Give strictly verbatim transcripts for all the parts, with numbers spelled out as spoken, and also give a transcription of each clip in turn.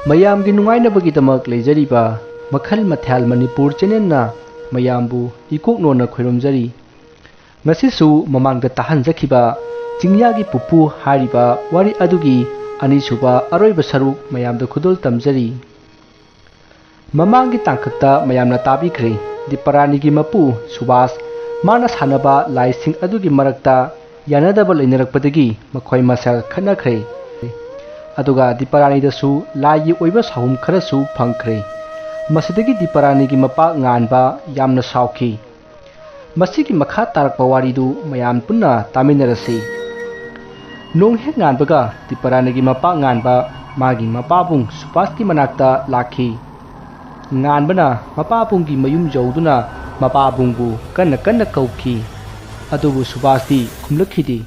ꯃꯌꯥꯝꯒꯤ ꯅꯨꯡꯉꯥꯏꯅꯕꯒꯤꯗꯃꯛ ꯂꯩꯖꯔꯤꯕ ꯃꯈꯜ ꯃꯊꯦꯜ ꯃꯅꯤꯄꯨꯔ ꯆꯦꯅꯦꯜꯅ ꯃꯌꯥꯝꯕꯨ ꯏꯀꯣꯛꯅꯣꯟꯅ ꯈꯣꯏꯔꯨꯝꯖꯔꯤ꯫ ꯉꯁꯤꯁꯨ ꯃꯃꯥꯡꯗ ꯇꯥꯍꯟꯖꯈꯤꯕ ꯆꯤꯡꯌꯥꯒꯤ ꯄꯨꯄꯨ ꯍꯥꯏꯔꯤꯕ ꯋꯥꯔꯤ ꯑꯗꯨꯒꯤ ꯑꯅꯤꯁꯨꯕ ꯑꯔꯣꯏꯕ ꯁꯔꯨꯛ ꯃꯌꯥꯝꯗ ꯈꯨꯗꯣꯜ ꯇꯝꯖꯔꯤ꯫ ꯃꯃꯥꯡꯒꯤ ꯇꯥꯡꯀꯛꯇ ꯃꯌꯥꯝꯅ ꯇꯥꯕꯤꯈ꯭ꯔꯦ, ꯗꯤꯄꯥꯔꯥꯅꯤꯒꯤ ꯃꯄꯨ ꯁꯨꯕꯥꯁ ꯃꯥꯅ ꯁꯥꯟꯅꯕ ꯂꯥꯏꯁꯤꯡ ꯑꯗꯨꯒꯤ ꯃꯔꯛꯇ ꯌꯥꯅꯗꯕ ꯂꯩꯅꯔꯛꯄꯗꯒꯤ ꯃꯈꯣꯏ ꯃꯁꯦꯜ ꯈꯠꯅꯈ꯭ꯔꯦ꯫ ꯑꯗꯨꯒ ꯗꯤꯄꯥꯔꯥꯅꯤꯗꯁꯨ ꯂꯥꯏꯒꯤ ꯑꯣꯏꯕ ꯁꯥꯍꯨꯝ ꯈꯔꯁꯨ ꯐꯪꯈ꯭ꯔꯦ꯫ ꯃꯁꯤꯗꯒꯤ ꯗꯤꯄꯥꯔꯥꯅꯤꯒꯤ ꯃꯄꯥ ꯉꯥꯟꯕ ꯌꯥꯝꯅ ꯁꯥꯎꯈꯤ꯫ ꯃꯁꯤꯒꯤ ꯃꯈꯥ ꯇꯥꯔꯛꯄ ꯋꯥꯔꯤꯗꯨ ꯃꯌꯥꯝ ꯄꯨꯟꯅ ꯇꯥꯃꯤꯟꯅꯔꯁꯤ꯫ ꯅꯣꯡ ꯍꯦꯛ ꯉꯥꯟꯕꯒ ꯗꯤꯄꯥꯔꯥꯅꯤꯒꯤ ꯃꯄꯥ ꯉꯥꯟꯕ ꯃꯥꯒꯤ ꯃꯄꯥꯕꯨꯡ ꯁꯨꯕꯥꯁꯀꯤ ꯃꯅꯥꯛꯇ ꯂꯥꯛꯈꯤ꯫ ꯉꯥꯟꯕꯅ ꯃꯄꯥꯕꯨꯡꯒꯤ ꯃꯌꯨꯝ ꯌꯧꯗꯨꯅ ꯃꯄꯥꯕꯨꯡꯕꯨ ꯀꯟꯅ ꯀꯟꯅ ꯀꯧꯈꯤ꯫ ꯑꯗꯨꯕꯨ ꯁꯨꯕꯥꯁꯇꯤ ꯈꯨꯝꯂꯛꯈꯤꯗꯦ꯫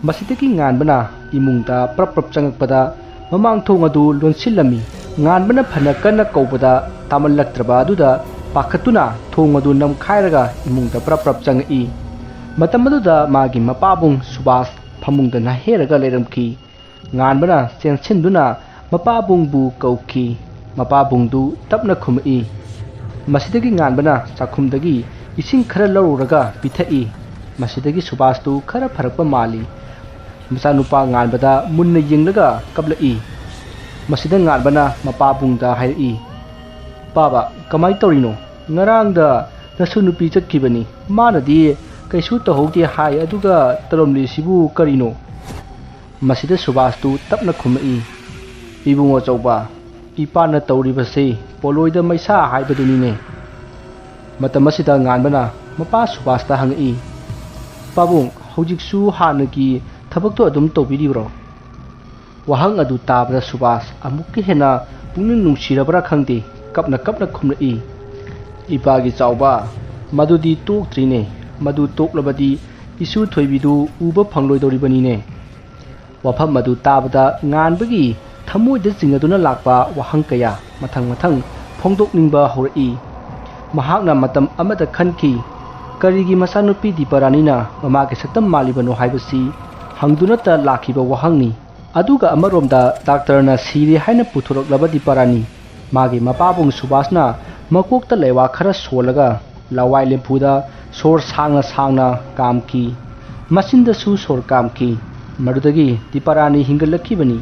ꯃꯁꯤꯗꯒꯤ ꯉꯥꯟꯕꯅ ꯏꯃꯨꯡꯗ ꯄ꯭ꯔꯞ ꯄ꯭ꯔꯞ ꯆꯪꯉꯛꯄꯗ ꯃꯃꯥꯡ ꯊꯣꯡ ꯑꯗꯨ ꯂꯣꯟꯁꯤꯜꯂꯝꯃꯤ꯫ ꯉꯥꯟꯕꯅ ꯐꯅ ꯀꯟꯅ ꯀꯧꯕꯗ ꯇꯥꯃꯜꯂꯛꯇ꯭ꯔꯕ ꯑꯗꯨꯗ ꯄꯥꯈꯠꯇꯨꯅ ꯊꯣꯡ ꯑꯗꯨ ꯅꯝꯈꯥꯏꯔꯒ ꯏꯃꯨꯡꯗ ꯄ꯭ꯔꯞ ꯄ꯭ꯔꯞ ꯆꯪꯉꯛꯏ꯫ ꯃꯇꯝ ꯑꯗꯨꯗ ꯃꯥꯒꯤ ꯃꯄꯥꯕꯨꯡ ꯁꯨꯕꯥꯁ ꯐꯃꯨꯡꯗ ꯅꯥꯍꯦꯔꯒ ꯂꯩꯔꯝꯈꯤ꯫ ꯉꯥꯟꯕꯅ ꯆꯦꯟꯁꯤꯟꯗꯨꯅ ꯃꯄꯥꯕꯨꯡꯕꯨ ꯀꯧꯈꯤ꯫ ꯃꯄꯥꯕꯨꯡꯗꯨ ꯇꯞꯅ ꯈꯨꯝꯃꯛꯏ꯫ ꯃꯁꯤꯗꯒꯤ ꯉꯥꯟꯕꯅ ꯆꯥꯛꯈꯨꯝꯗꯒꯤ ꯏꯁꯤꯡ ꯈꯔ ꯂꯧꯔꯨꯔꯒ ꯄꯤꯊꯛꯏ꯫ ꯃꯁꯤꯗꯒꯤ ꯁꯨꯕꯥꯁꯇꯨ ꯈꯔ ꯐꯔꯛꯄ ꯃꯥꯜꯂꯤ꯫ ꯃꯆꯥꯅꯨꯄꯥ ꯉꯥꯟꯕꯗ ꯃꯨꯟꯅ ꯌꯦꯡꯂꯒ ꯀꯞꯂꯛꯏ꯫ ꯃꯁꯤꯗ ꯉꯥꯟꯕꯅ ꯃꯄꯥꯕꯨꯡꯗ ꯍꯥꯏꯔꯛꯏ, "ꯄꯥꯕ, ꯀꯃꯥꯏ ꯇꯧꯔꯤꯅꯣ? ꯉꯔꯥꯡꯗ ꯅꯁꯨ ꯅꯨꯄꯤ ꯆꯠꯈꯤꯕꯅꯤ꯫ ꯃꯥꯅꯗꯤ ꯀꯩꯁꯨ ꯇꯧꯍꯧꯗꯦ ꯍꯥꯏ, ꯑꯗꯨꯒ ꯇꯧꯔꯝꯂꯤꯁꯤꯕꯨ ꯀꯔꯤꯅꯣ?" ꯃꯁꯤꯗ ꯁꯨꯕꯥꯁꯇꯨ ꯇꯞꯅ ꯈꯨꯝꯃꯛꯏ, "ꯏꯕꯨꯡꯉꯣ ꯆꯧꯕ, ꯏꯄꯥꯅ ꯇꯧꯔꯤꯕꯁꯤ ꯄꯣꯂꯣꯏꯗ ꯃꯩꯁꯥ ꯍꯥꯏꯕꯗꯨꯅꯤꯅꯦ꯫" ꯃꯇꯝ ꯑꯁꯤꯗ ꯉꯥꯟꯕꯅ ꯃꯄꯥ ꯁꯨꯕꯥꯁꯇ ꯍꯪꯉꯛꯏ, "ꯄꯥꯕꯨꯡ, ꯍꯧꯖꯤꯛꯁꯨ ꯍꯥꯟꯅꯒꯤ ꯊꯕꯛꯇꯣ ꯑꯗꯨꯝ ꯇꯧꯕꯤꯔꯤꯕ꯭ꯔꯣ?" ꯋꯥꯍꯪ ꯑꯗꯨ ꯇꯥꯕꯗ ꯁꯨꯕꯥꯁ ꯑꯃꯨꯛꯀ ꯍꯦꯟꯅ ꯄꯨꯛꯅꯤꯡ ꯅꯨꯡꯁꯤꯔꯕ꯭ꯔꯥ ꯈꯪꯗꯦ, ꯀꯞꯅ ꯀꯞꯅ ꯈꯨꯝꯂꯛꯏ, "ꯏꯄꯥꯒꯤ ꯆꯥꯎꯕ, ꯃꯗꯨꯗꯤ ꯇꯣꯛꯇ꯭ꯔꯤꯅꯦ꯫ ꯃꯗꯨ ꯇꯣꯛꯂꯕꯗꯤ ꯏꯁꯨ ꯊꯣꯏꯕꯤꯗꯨ ꯎꯕ ꯐꯪꯂꯣꯏꯗꯧꯔꯤꯕꯅꯤꯅꯦ꯫" ꯋꯥꯐꯝ ꯑꯗꯨ ꯇꯥꯕꯗ ꯉꯥꯟꯕꯒꯤ ꯊꯃꯣꯏꯗ ꯆꯤꯡꯅꯗꯨꯅ ꯂꯥꯛꯄ ꯋꯥꯍꯪ ꯀꯌꯥ ꯃꯊꯪ ꯃꯊꯪ ꯐꯣꯡꯗꯣꯛꯅꯤꯡꯕ ꯍꯧꯔꯛꯏ꯫ ꯃꯍꯥꯛꯅ ꯃꯇꯝ ꯑꯃꯗ ꯈꯟꯈꯤ, ꯀꯔꯤꯒꯤ ꯃꯆꯥꯅꯨꯄꯤ ꯗꯤꯄꯥꯔꯥꯅꯤꯅ ꯃꯃꯥꯒꯤ ꯁꯛꯇꯝ ꯃꯥꯜꯂꯤꯕꯅꯣ ꯍꯥꯏꯕꯁꯤ ꯍꯪꯗꯨꯅꯇ ꯂꯥꯛꯈꯤꯕ ꯋꯥꯍꯪꯅꯤ꯫ ꯑꯗꯨꯒ ꯑꯃꯔꯣꯝꯗ ꯗꯥꯛꯇꯔꯅ ꯁꯤꯔꯦ ꯍꯥꯏꯅ ꯄꯨꯊꯣꯔꯛꯂꯕ ꯗꯤꯄꯥꯔꯥꯅꯤ, ꯃꯥꯒꯤ ꯃꯄꯥꯕꯨꯡ ꯁꯨꯕꯥꯁꯅ ꯃꯀꯣꯛꯇ ꯂꯩꯋꯥ ꯈꯔ ꯁꯣꯜꯂꯒ ꯂꯋꯥꯏ ꯂꯦꯝꯐꯨꯗ ꯁꯣꯔ ꯁꯥꯡꯅ ꯁꯥꯡꯅ ꯀꯥꯝꯈꯤ꯫ ꯃꯆꯤꯟꯗꯁꯨ ꯁꯣꯔ ꯀꯥꯝꯈꯤ꯫ ꯃꯗꯨꯗꯒꯤ ꯗꯤꯄꯥꯔꯥꯅꯤ ꯍꯤꯡꯒꯠꯂꯛꯈꯤꯕꯅꯤ꯫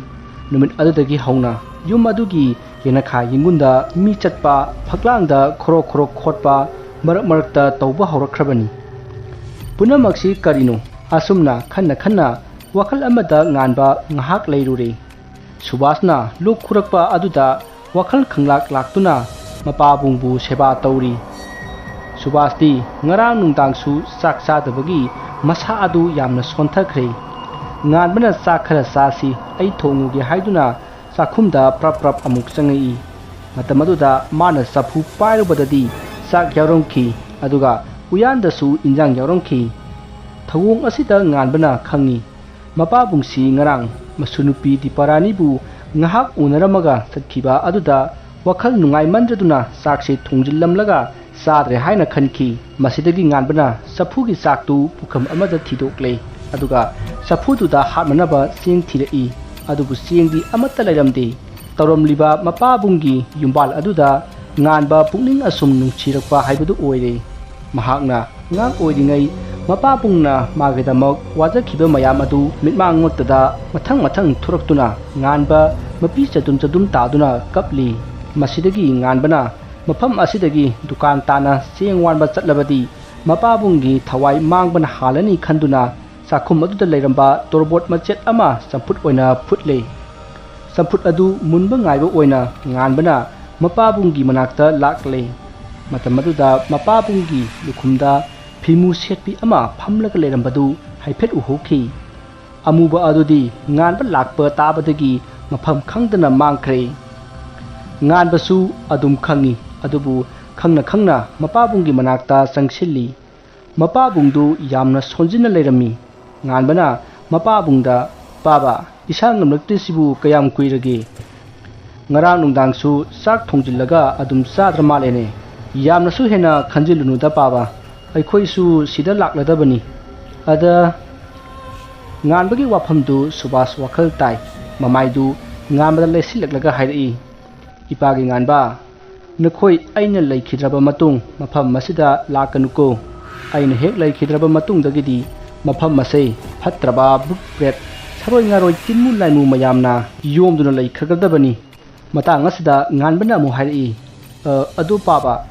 ꯅꯨꯃꯤꯠ ꯑꯗꯨꯗꯒꯤ ꯍꯧꯅ ꯌꯨꯝ ꯑꯗꯨꯒꯤ ꯌꯦꯅꯈꯥ ꯌꯦꯡꯒꯨꯟꯗ ꯃꯤ ꯆꯠꯄ, ꯐꯛꯂꯥꯡꯗ ꯈꯣꯔꯣꯛ ꯈꯣꯔꯣꯛ ꯈꯣꯠꯄ ꯃꯔꯛ ꯃꯔꯛꯇ ꯇꯧꯕ ꯍꯧꯔꯛꯈ꯭ꯔꯕꯅꯤ꯫ ꯄꯨꯝꯅꯃꯛꯁꯤ ꯀꯔꯤꯅꯣ? ꯑꯁꯨꯝꯅ ꯈꯟꯅ ꯈꯟꯅ ꯋꯥꯈꯜ ꯑꯃꯗ ꯉꯥꯟꯕ ꯉꯥꯏꯍꯥꯛ ꯂꯩꯔꯨꯔꯦ꯫ ꯁꯨꯕꯥꯁꯅ ꯂꯣꯛ ꯈꯨꯔꯛꯄ ꯑꯗꯨꯗ ꯋꯥꯈꯜ ꯈꯪꯂꯥꯛ ꯂꯥꯛꯇꯨꯅ ꯃꯄꯥꯕꯨꯡꯕꯨ ꯁꯦꯕꯥ ꯇꯧꯔꯤ꯫ ꯁꯨꯕꯥꯁꯇꯤ ꯉꯔꯥꯡ ꯅꯨꯡꯗꯥꯡꯁꯨ ꯆꯥꯛ ꯆꯥꯗꯕꯒꯤ ꯃꯁꯥ ꯑꯗꯨ ꯌꯥꯝꯅ ꯁꯣꯟꯊꯈ꯭ꯔꯦ꯫ ꯉꯥꯟꯕꯅ ꯆꯥꯛ ꯈꯔ ꯆꯥꯁꯤ, ꯑꯩ ꯊꯣꯡꯉꯨꯒꯦ ꯍꯥꯏꯗꯨꯅ ꯆꯥꯛꯈꯨꯝꯗ ꯄ꯭ꯔꯞ ꯄ꯭ꯔꯞ ꯑꯃꯨꯛ ꯆꯪꯉꯛꯏ꯫ ꯃꯇꯝ ꯑꯗꯨꯗ ꯃꯥꯅ ꯆꯐꯨ ꯄꯥꯏꯔꯨꯕꯗꯗꯤ ꯆꯥꯛ ꯌꯥꯎꯔꯝꯈꯤ, ꯑꯗꯨꯒ ꯎꯌꯥꯟꯗꯁꯨ ꯏꯟꯖꯥꯡ ꯌꯥꯎꯔꯝꯈꯤ꯫ ꯊꯧꯑꯣꯡ ꯑꯁꯤꯗ ꯉꯥꯟꯕꯅ ꯈꯪꯉꯤ, ꯃꯄꯥꯕꯨꯡꯁꯤ ꯉꯔꯥꯡ ꯃꯁꯨ ꯅꯨꯄꯤ ꯗꯤꯄꯥꯔꯥꯅꯤꯕꯨ ꯉꯥꯏꯍꯥꯛ ꯎꯅꯔꯝꯃꯒ ꯆꯠꯈꯤꯕ ꯑꯗꯨꯗ ꯋꯥꯈꯜ ꯅꯨꯡꯉꯥꯏꯃꯟꯗ꯭ꯔꯗꯨꯅ ꯆꯥꯛꯁꯦ ꯊꯣꯡꯖꯤꯜꯂꯝꯂꯒ ꯆꯥꯗ꯭ꯔꯦ ꯍꯥꯏꯅ ꯈꯟꯈꯤ꯫ ꯃꯁꯤꯗꯒꯤ ꯉꯥꯟꯕꯅ ꯆꯐꯨꯒꯤ ꯆꯥꯛꯇꯨ ꯄꯨꯈꯝ ꯑꯃꯗ ꯊꯤꯗꯣꯛꯂꯦ, ꯑꯗꯨꯒ ꯆꯐꯨꯗꯨꯗ ꯍꯥꯞꯅꯅꯕ ꯆꯦꯡ ꯊꯤꯔꯛꯏ꯫ ꯑꯗꯨꯕꯨ ꯆꯦꯡꯗꯤ ꯑꯃꯠꯇ ꯂꯩꯔꯝꯗꯦ꯫ ꯇꯧꯔꯝꯂꯤꯕ ꯃꯄꯥꯕꯨꯡꯒꯤ ꯌꯨꯝꯕꯥꯜ ꯑꯗꯨꯗ ꯉꯥꯟꯕ ꯄꯨꯛꯅꯤꯡ ꯑꯁꯨꯝ ꯅꯨꯡꯁꯤꯔꯛꯄ ꯍꯥꯏꯕꯗꯨ ꯑꯣꯏꯔꯦ꯫ ꯃꯍꯥꯛꯅ ꯑꯉꯥꯡ ꯑꯣꯏꯔꯤꯉꯩ ꯃꯄꯥꯕꯨꯡꯅ ꯃꯥꯒꯤꯗꯃꯛ ꯋꯥꯖꯈꯤꯕ ꯃꯌꯥꯝ ꯑꯗꯨ ꯃꯤꯠꯃꯥꯡꯃꯛꯇꯗ ꯃꯊꯪ ꯃꯊꯪ ꯊꯣꯔꯛꯇꯨꯅ ꯉꯥꯟꯕ ꯃꯄꯤ ꯆꯗꯨꯝ ꯆꯗꯨꯝ ꯇꯥꯗꯨꯅ ꯀꯞꯂꯤ꯫ ꯃꯁꯤꯗꯒꯤ ꯉꯥꯟꯕꯅ ꯃꯐꯝ ꯑꯁꯤꯗꯒꯤ ꯗꯨꯀꯥꯟ ꯇꯥꯅ ꯆꯦꯡ ꯋꯥꯟꯕ ꯆꯠꯂꯕꯗꯤ ꯃꯄꯥꯕꯨꯡꯒꯤ ꯊꯋꯥꯏ ꯃꯥꯡꯕꯅ ꯍꯥꯜꯂꯅꯤ ꯈꯟꯗꯨꯅ ꯆꯥꯛꯈꯨꯝ ꯑꯗꯨꯗ ꯂꯩꯔꯝꯕ ꯇꯣꯔꯕꯣꯠ ꯃꯆꯦꯠ ꯑꯃ ꯆꯝꯐꯨꯠ ꯑꯣꯏꯅ ꯐꯨꯠꯂꯦ꯫ ꯆꯝꯐꯨꯠ ꯑꯗꯨ ꯃꯨꯟꯕ ꯉꯥꯏꯕ ꯑꯣꯏꯅ ꯉꯥꯟꯕꯅ ꯃꯄꯥꯕꯨꯡꯒꯤ ꯃꯅꯥꯛꯇ ꯂꯥꯛꯂꯦ꯫ ꯃꯇꯝ ꯑꯗꯨꯗ ꯃꯄꯥꯕꯨꯡꯒꯤ ꯂꯨꯈꯨꯝꯗ ꯐꯤꯃꯨ ꯁꯦꯠꯄꯤ ꯑꯃ ꯐꯝꯂꯒ ꯂꯩꯔꯝꯕꯗꯨ ꯍꯥꯏꯐꯦꯠ ꯎꯍꯧꯈꯤ꯫ ꯑꯃꯨꯕ ꯑꯗꯨꯗꯤ ꯉꯥꯟꯕ ꯂꯥꯛꯄ ꯇꯥꯕꯗꯒꯤ ꯃꯐꯝ ꯈꯪꯗꯅ ꯃꯥꯡꯈ꯭ꯔꯦ꯫ ꯉꯥꯟꯕꯁꯨ ꯑꯗꯨꯝ ꯈꯪꯏ, ꯑꯗꯨꯕꯨ ꯈꯪꯅ ꯈꯪꯅ ꯃꯄꯥꯕꯨꯡꯒꯤ ꯃꯅꯥꯛꯇ ꯆꯪꯁꯤꯜꯂꯤ꯫ ꯃꯄꯥꯕꯨꯡꯗꯨ ꯌꯥꯝꯅ ꯁꯣꯟꯖꯤꯟꯅ ꯂꯩꯔꯝꯃꯤ꯫ ꯉꯥꯟꯕꯅ ꯃꯄꯥꯕꯨꯡꯗ, "ꯄꯥꯕ, ꯏꯁꯥ ꯉꯝꯂꯛꯇ꯭ꯔꯤꯁꯤꯕꯨ ꯀꯌꯥꯝ ꯀꯨꯏꯔꯒꯦ? ꯉꯔꯥꯡ ꯅꯨꯡꯗꯥꯡꯁꯨ ꯆꯥꯛ ꯊꯣꯡꯖꯤꯜꯂꯒ ꯑꯗꯨꯝ ꯆꯥꯗ꯭ꯔ ꯃꯥꯜꯂꯦꯅꯦ꯫ ꯌꯥꯝꯅꯁꯨ ꯍꯦꯟꯅ ꯈꯟꯖꯤꯜꯂꯨꯅꯨꯗ ꯄꯥꯕ, ꯑꯩꯈꯣꯏꯁꯨ ꯁꯤꯗ ꯂꯥꯛꯂꯗꯕꯅꯤ꯫ ꯑꯗ" ꯉꯥꯟꯕꯒꯤ ꯋꯥꯐꯝꯗꯨ ꯁꯨꯕꯥꯁ ꯋꯥꯈꯜ ꯇꯥꯏ꯫ ꯃꯃꯥꯏꯗꯨ ꯉꯥꯟꯕꯗ ꯂꯩꯁꯤꯜꯂꯛꯂꯒ ꯍꯥꯏꯔꯛꯏ, "ꯏꯄꯥꯒꯤ ꯉꯥꯟꯕ, ꯅꯈꯣꯏ ꯑꯩꯅ ꯂꯩꯈꯤꯗ꯭ꯔꯕ ꯃꯇꯨꯡ ꯃꯐꯝ ꯑꯁꯤꯗ ꯂꯥꯛꯀꯅꯨꯀꯣ꯫ ꯑꯩꯅ ꯍꯦꯛ ꯂꯩꯈꯤꯗ꯭ꯔꯕ ꯃꯇꯨꯡꯗꯒꯤꯗꯤ ꯃꯐꯝ ꯑꯁꯦ ꯐꯠꯇ꯭ꯔꯕ ꯚꯨꯠ ꯄ꯭ꯔꯦꯠ, ꯁꯔꯣꯏ ꯉꯥꯔꯣꯏ, ꯇꯤꯟꯃꯨ ꯂꯥꯏꯃꯨ ꯃꯌꯥꯝꯅ ꯌꯣꯝꯗꯨꯅ ꯂꯩꯈ꯭ꯔꯒꯗꯕꯅꯤ꯫ ꯃꯇꯥꯡ ꯑꯁꯤꯗ ꯉꯥꯟꯕꯅ ꯑꯃꯨꯛ ꯍꯥꯏꯔꯛꯏ, "ꯑ, ꯑꯗꯨ ꯄꯥꯕ,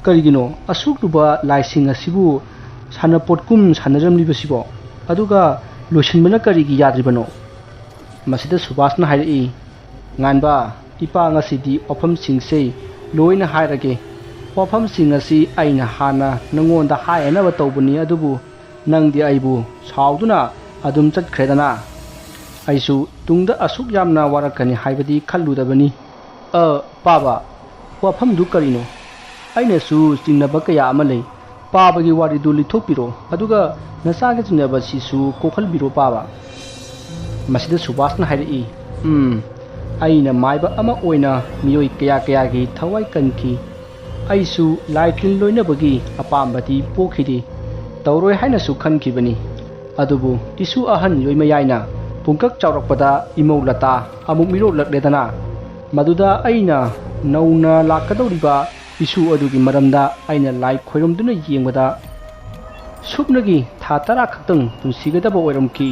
ꯀꯔꯤꯒꯤꯅꯣ ꯑꯁꯨꯛ ꯂꯨꯕ ꯂꯥꯏꯁꯤꯡ ꯑꯁꯤꯕꯨ ꯁꯥꯟꯅꯄꯣꯠꯀꯨꯝ ꯁꯥꯟꯅꯔꯝꯂꯤꯕꯁꯤꯕꯣ? ꯑꯗꯨꯒ ꯂꯣꯏꯁꯤꯟꯕꯅ ꯀꯔꯤꯒꯤ ꯌꯥꯗ꯭ꯔꯤꯕꯅꯣ?" ꯃꯁꯤꯗ ꯁꯨꯕꯥꯁꯅ ꯍꯥꯏꯔꯛꯏ, "ꯉꯥꯟꯕ, ꯏꯄꯥ ꯉꯁꯤꯗꯤ ꯋꯥꯐꯝꯁꯤꯡꯁꯦ ꯂꯣꯏꯅ ꯍꯥꯏꯔꯒꯦ꯫ ꯋꯥꯐꯝꯁꯤꯡ ꯑꯁꯤ ꯑꯩꯅ ꯍꯥꯟꯅ ꯅꯉꯣꯟꯗ ꯍꯥꯏꯅꯕ ꯇꯧꯕꯅꯤ, ꯑꯗꯨꯕꯨ ꯅꯪꯗꯤ ꯑꯩꯕꯨ ꯁꯥꯎꯗꯨꯅ ꯑꯗꯨꯝ ꯆꯠꯈ꯭ꯔꯦꯗꯅ꯫ ꯑꯩꯁꯨ ꯇꯨꯡꯗ ꯑꯁꯨꯛ ꯌꯥꯝꯅ ꯋꯥꯔꯛꯀꯅꯤ ꯍꯥꯏꯕꯗꯤ ꯈꯜꯂꯨꯗꯕꯅꯤ꯫ ꯑ, ꯄꯥꯕ, ꯋꯥꯐꯝꯗꯨ ꯀꯔꯤꯅꯣ? ꯑꯩꯅꯁꯨ ꯆꯤꯡꯅꯕ ꯀꯌꯥ ꯑꯃ ꯂꯩ꯫ ꯄꯥꯕꯒꯤ ꯋꯥꯔꯤꯗꯨ ꯂꯤꯊꯣꯛꯄꯤꯔꯣ, ꯑꯗꯨꯒ ꯅꯆꯥꯒꯤ ꯆꯤꯡꯅꯕꯁꯤꯁꯨ ꯀꯣꯛꯍꯟꯕꯤꯔꯣ ꯄꯥꯕ꯫" ꯃꯁꯤꯗ ꯁꯨꯕꯥꯁꯅ ꯍꯥꯏꯔꯛꯏ, "ꯎꯝ, ꯑꯩꯅ ꯃꯥꯏꯕ ꯑꯃ ꯑꯣꯏꯅ ꯃꯤꯑꯣꯏ ꯀꯌꯥ ꯀꯌꯥꯒꯤ ꯊꯋꯥꯏ ꯀꯟꯈꯤ꯫ ꯑꯩꯁꯨ ꯂꯥꯏ ꯇꯤꯟ ꯂꯣꯏꯅꯕꯒꯤ ꯑꯄꯥꯝꯕꯗꯤ ꯄꯣꯛꯈꯤꯗꯦ꯫ ꯇꯧꯔꯣꯏ ꯍꯥꯏꯅꯁꯨ ꯈꯟꯈꯤꯕꯅꯤ꯫ ꯑꯗꯨꯕꯨ ꯏꯁꯨ ꯑꯍꯟ ꯌꯣꯏꯃꯌꯥꯏꯅ ꯄꯨꯡꯀꯛ ꯆꯥꯎꯔꯛꯄꯗ ꯏꯃꯧ ꯂꯇꯥ ꯑꯃꯨꯛ ꯃꯤꯔꯣꯜꯂꯛꯂꯦꯗꯅ꯫ ꯃꯗꯨꯗ ꯑꯩꯅ ꯅꯧꯅ ꯂꯥꯛꯀꯗꯧꯔꯤꯕ ꯏꯁꯨ ꯑꯗꯨꯒꯤ ꯃꯔꯝꯗ ꯑꯩꯅ ꯂꯥꯏ ꯈꯣꯏꯔꯝꯗꯨꯅ ꯌꯦꯡꯕꯗ ꯁꯨꯞꯅꯒꯤ ꯊꯥ ꯇꯔꯥ ꯈꯛꯇꯪ ꯄꯨꯟꯁꯤꯒꯗꯕ ꯑꯣꯏꯔꯝꯈꯤ꯫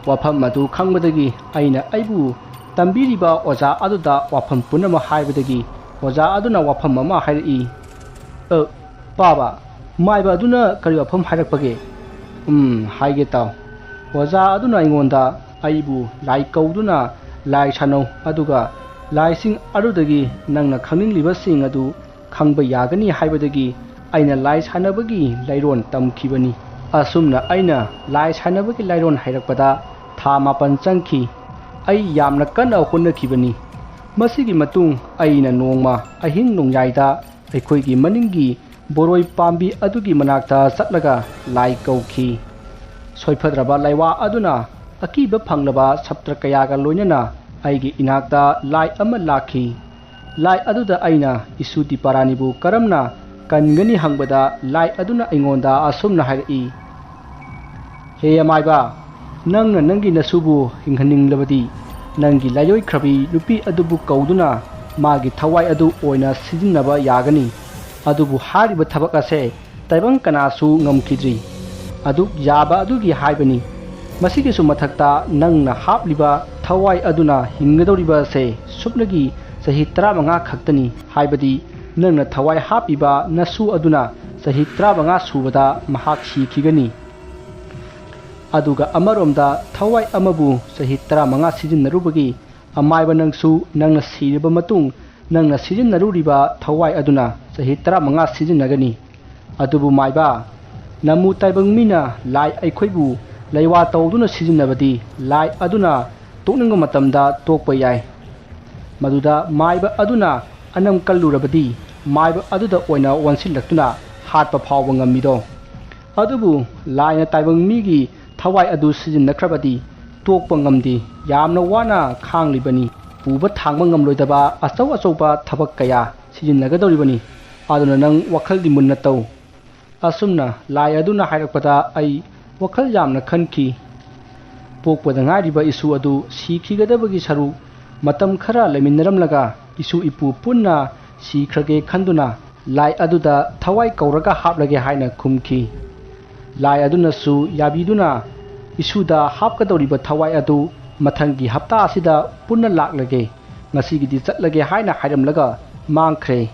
ꯋꯥꯐꯝ ꯑꯗꯨ ꯈꯪꯕꯗꯒꯤ ꯑꯩꯅ ꯑꯩꯕꯨ ꯇꯝꯕꯤꯔꯤꯕ ꯑꯣꯖꯥ ꯑꯗꯨꯗ ꯋꯥꯐꯝ ꯄꯨꯝꯅꯃꯛ ꯍꯥꯏꯕꯗꯒꯤ ꯑꯣꯖꯥ ꯑꯗꯨꯅ ꯋꯥꯐꯝ ꯑꯃ ꯍꯥꯏꯔꯛꯏ꯫" "ꯑ, ꯄꯥꯕ, ꯃꯥꯏꯕ ꯑꯗꯨꯅ ꯀꯔꯤ ꯋꯥꯐꯝ ꯍꯥꯏꯔꯛꯄꯒꯦ?" "ꯎꯝ, ꯍꯥꯏꯒꯦ ꯇꯥꯎ꯫ ꯑꯣꯖꯥ ꯑꯗꯨꯅ ꯑꯩꯉꯣꯟꯗ ꯑꯩꯕꯨ ꯂꯥꯏ ꯀꯧꯗꯨꯅ ꯂꯥꯏ ꯁꯥꯟꯅꯧ, ꯑꯗꯨꯒ ꯂꯥꯏꯁꯤꯡ ꯑꯗꯨꯗꯒꯤ ꯅꯪꯅ ꯈꯪꯅꯤꯡꯂꯤꯕꯁꯤꯡ ꯑꯗꯨ ꯈꯪꯕ ꯌꯥꯒꯅꯤ ꯍꯥꯏꯕꯗꯒꯤ ꯑꯩꯅ ꯂꯥꯏ ꯁꯥꯟꯅꯕꯒꯤ ꯂꯥꯏꯔꯣꯟ ꯇꯝꯈꯤꯕꯅꯤ꯫ ꯑꯁꯨꯝꯅ ꯑꯩꯅ ꯂꯥꯏ ꯁꯥꯟꯅꯕꯒꯤ ꯂꯥꯏꯔꯣꯟ ꯍꯩꯔꯛꯄꯗ ꯊꯥ ꯃꯥꯄꯟ ꯆꯪꯈꯤ꯫ ꯑꯩ ꯌꯥꯝꯅ ꯀꯟꯅ ꯍꯣꯠꯅꯈꯤꯕꯅꯤ꯫ ꯃꯁꯤꯒꯤ ꯃꯇꯨꯡ ꯑꯩꯅ ꯅꯣꯡꯃ ꯑꯍꯤꯡ ꯅꯣꯡꯌꯥꯏꯗ ꯑꯩꯈꯣꯏꯒꯤ ꯃꯅꯤꯡꯒꯤ ꯕꯣꯔꯣꯏ ꯄꯥꯝꯕꯤ ꯑꯗꯨꯒꯤ ꯃꯅꯥꯛꯇ ꯆꯠꯂꯒ ꯂꯥꯏ ꯀꯧꯈꯤ꯫ ꯁꯣꯏꯐꯗ꯭ꯔꯕ ꯂꯥꯏꯋꯥ ꯑꯗꯨꯅ ꯑꯀꯤꯕ ꯐꯪꯂꯕ ꯁꯞꯇ꯭ꯔ ꯀꯌꯥꯒ ꯂꯣꯏꯅꯅ ꯑꯩꯒꯤ ꯏꯅꯥꯛꯇ ꯂꯥꯏ ꯑꯃ ꯂꯥꯛꯈꯤ꯫ ꯂꯥꯏ ꯑꯗꯨꯗ ꯑꯩꯅ ꯏꯁꯨ ꯗꯤꯄꯥꯔꯥꯅꯤꯕꯨ ꯀꯔꯝꯅ ꯀꯟꯒꯅꯤ ꯍꯪꯕꯗ ꯂꯥꯏ ꯑꯗꯨꯅ ꯑꯩꯉꯣꯟꯗ ꯑꯁꯨꯝꯅ ꯍꯥꯏꯔꯛꯏ, "ꯍꯦ ꯑꯃꯥꯏꯕ, ꯅꯪꯅ ꯅꯪꯒꯤ ꯅꯁꯨꯕꯨ ꯍꯤꯡꯍꯟꯅꯤꯡꯂꯕꯗꯤ, ꯅꯪꯒꯤ ꯂꯥꯏꯑꯣꯏꯈ꯭ꯔꯕꯤ ꯅꯨꯄꯤ ꯑꯗꯨꯕꯨ ꯀꯧꯗꯨꯅ ꯃꯥꯒꯤ ꯊꯋꯥꯏ ꯑꯗꯨ ꯑꯣꯏꯅ ꯁꯤꯖꯤꯟꯅꯕ ꯌꯥꯒꯅꯤ꯫ ꯑꯗꯨꯕꯨ ꯍꯥꯏꯔꯤꯕ ꯊꯕꯛ ꯑꯁꯦ ꯇꯥꯏꯕꯪ ꯀꯅꯥꯁꯨ ꯉꯝꯈꯤꯗ꯭ꯔꯤ꯫ ꯑꯗꯨꯛ ꯌꯥꯕ ꯑꯗꯨꯒꯤ ꯍꯥꯏꯕꯅꯤ꯫ ꯃꯁꯤꯒꯤꯁꯨ ꯃꯊꯛꯇ, ꯅꯪꯅ ꯍꯥꯞꯂꯤꯕ ꯊꯋꯥꯏ ꯑꯗꯨꯅ ꯍꯤꯡꯒꯗꯧꯔꯤꯕ ꯑꯁꯦ ꯁꯨꯞꯅꯒꯤ ꯆꯍꯤ ꯇꯔꯥꯃꯉꯥ ꯈꯛꯇꯅꯤ꯫ ꯍꯥꯏꯕꯗꯤ, ꯅꯪꯅ ꯊꯋꯥꯏ ꯍꯥꯞꯄꯤꯕ ꯅꯁꯨ ꯑꯗꯨꯅ ꯆꯍꯤ ꯇꯔꯥꯃꯉꯥ ꯁꯨꯕꯗ ꯃꯍꯥꯛ ꯁꯤꯈꯤꯒꯅꯤ꯫ ꯑꯗꯨꯒ ꯑꯃꯔꯣꯝꯗ, ꯊꯋꯥꯏ ꯑꯃꯕꯨ ꯆꯍꯤ ꯇꯔꯥꯃꯉꯥ ꯁꯤꯖꯤꯟꯅꯔꯨꯕꯒꯤ ꯑꯃꯥꯏꯕ ꯅꯪꯁꯨ, ꯅꯪꯅ ꯁꯤꯔꯕ ꯃꯇꯨꯡ ꯅꯪꯅ ꯁꯤꯖꯤꯟꯅꯔꯨꯔꯤꯕ ꯊꯋꯥꯏ ꯑꯗꯨꯅ ꯆꯍꯤ ꯇꯔꯥꯃꯉꯥ ꯁꯤꯖꯤꯟꯅꯒꯅꯤ꯫ ꯑꯗꯨꯕꯨ ꯃꯥꯏꯕ, ꯅꯃꯨ ꯇꯥꯏꯕꯪ ꯃꯤꯅ ꯂꯥꯏ ꯑꯩꯈꯣꯏꯕꯨ ꯂꯩꯋꯥ ꯇꯧꯗꯨꯅ ꯁꯤꯖꯤꯟꯅꯕꯗꯤ, ꯂꯥꯏ ꯑꯗꯨꯅ ꯇꯣꯛꯅꯤꯡꯕ ꯃꯇꯝꯗ ꯇꯣꯛꯄ ꯌꯥꯏ꯫ ꯃꯗꯨꯗ ꯃꯥꯏꯕ ꯑꯗꯨꯅ ꯑꯅꯝ ꯀꯜꯂꯨꯔꯕꯗꯤ, ꯃꯥꯏꯕ ꯑꯗꯨꯗ ꯑꯣꯏꯅ ꯑꯣꯟꯁꯤꯜꯂꯛꯇꯨꯅ ꯍꯥꯠꯄ ꯐꯥꯎꯕ ꯉꯝꯃꯤꯗꯣ꯫ ꯑꯗꯨꯕꯨ ꯂꯥꯏꯅ ꯇꯥꯏꯕꯪ ꯃꯤꯒꯤ ꯊꯋꯥꯏ ꯑꯗꯨ ꯁꯤꯖꯤꯟꯅꯈ꯭ꯔꯕꯗꯤ, ꯇꯣꯛꯄ ꯉꯝꯗꯦ꯫ ꯌꯥꯝꯅ ꯋꯥꯅ ꯈꯥꯡꯂꯤꯕꯅꯤ꯫ ꯄꯨꯕ ꯊꯥꯡꯕ ꯉꯝꯂꯣꯏꯗꯕ ꯑꯆꯧ ꯑꯆꯧꯕ ꯊꯕꯛ ꯀꯌꯥ ꯁꯤꯖꯤꯟꯅꯒꯗꯧꯔꯤꯕꯅꯤ꯫ ꯑꯗꯨꯅ ꯅꯪ ꯋꯥꯈꯜꯗꯤ ꯃꯨꯟꯅ ꯇꯧ꯫ ꯑꯁꯨꯝꯅ ꯂꯥꯏ ꯑꯗꯨꯅ ꯍꯥꯏꯔꯛꯄꯗ ꯑꯩ ꯋꯥꯈꯜ ꯌꯥꯝꯅ ꯈꯟꯈꯤ꯫ ꯄꯣꯛꯄꯗ ꯉꯥꯏꯔꯤꯕ ꯏꯁꯨ ꯑꯗꯨ ꯁꯤꯈꯤꯒꯗꯕꯒꯤ ꯁꯔꯨꯛ ꯃꯇꯝ ꯈꯔ ꯂꯩꯃꯤꯟꯅꯔꯝꯂꯒ ꯏꯁꯨ ꯏꯄꯨ ꯄꯨꯟꯅ ꯁꯤꯈ꯭ꯔꯒꯦ ꯈꯟꯗꯨꯅ ꯂꯥꯏ ꯑꯗꯨꯗ ꯊꯋꯥꯏ ꯀꯧꯔꯒ ꯍꯥꯞꯂꯒꯦ ꯍꯥꯏꯅ ꯈꯨꯝꯈꯤ꯫ ꯂꯥꯏ ꯑꯗꯨꯅꯁꯨ ꯌꯥꯕꯤꯗꯨꯅ ꯏꯁꯨꯗ ꯍꯥꯞꯀꯗꯧꯔꯤꯕ ꯊꯋꯥꯏ ꯑꯗꯨ ꯃꯊꯪꯒꯤ ꯍꯞꯇꯥ ꯑꯁꯤꯗ ꯄꯨꯟꯅ ꯂꯥꯛꯂꯒꯦ, ꯉꯁꯤꯒꯤꯗꯤ ꯆꯠꯂꯒꯦ ꯍꯥꯏꯅ ꯍꯥꯏꯔꯝꯂꯒ ꯃꯥꯡꯈ꯭ꯔꯦ꯫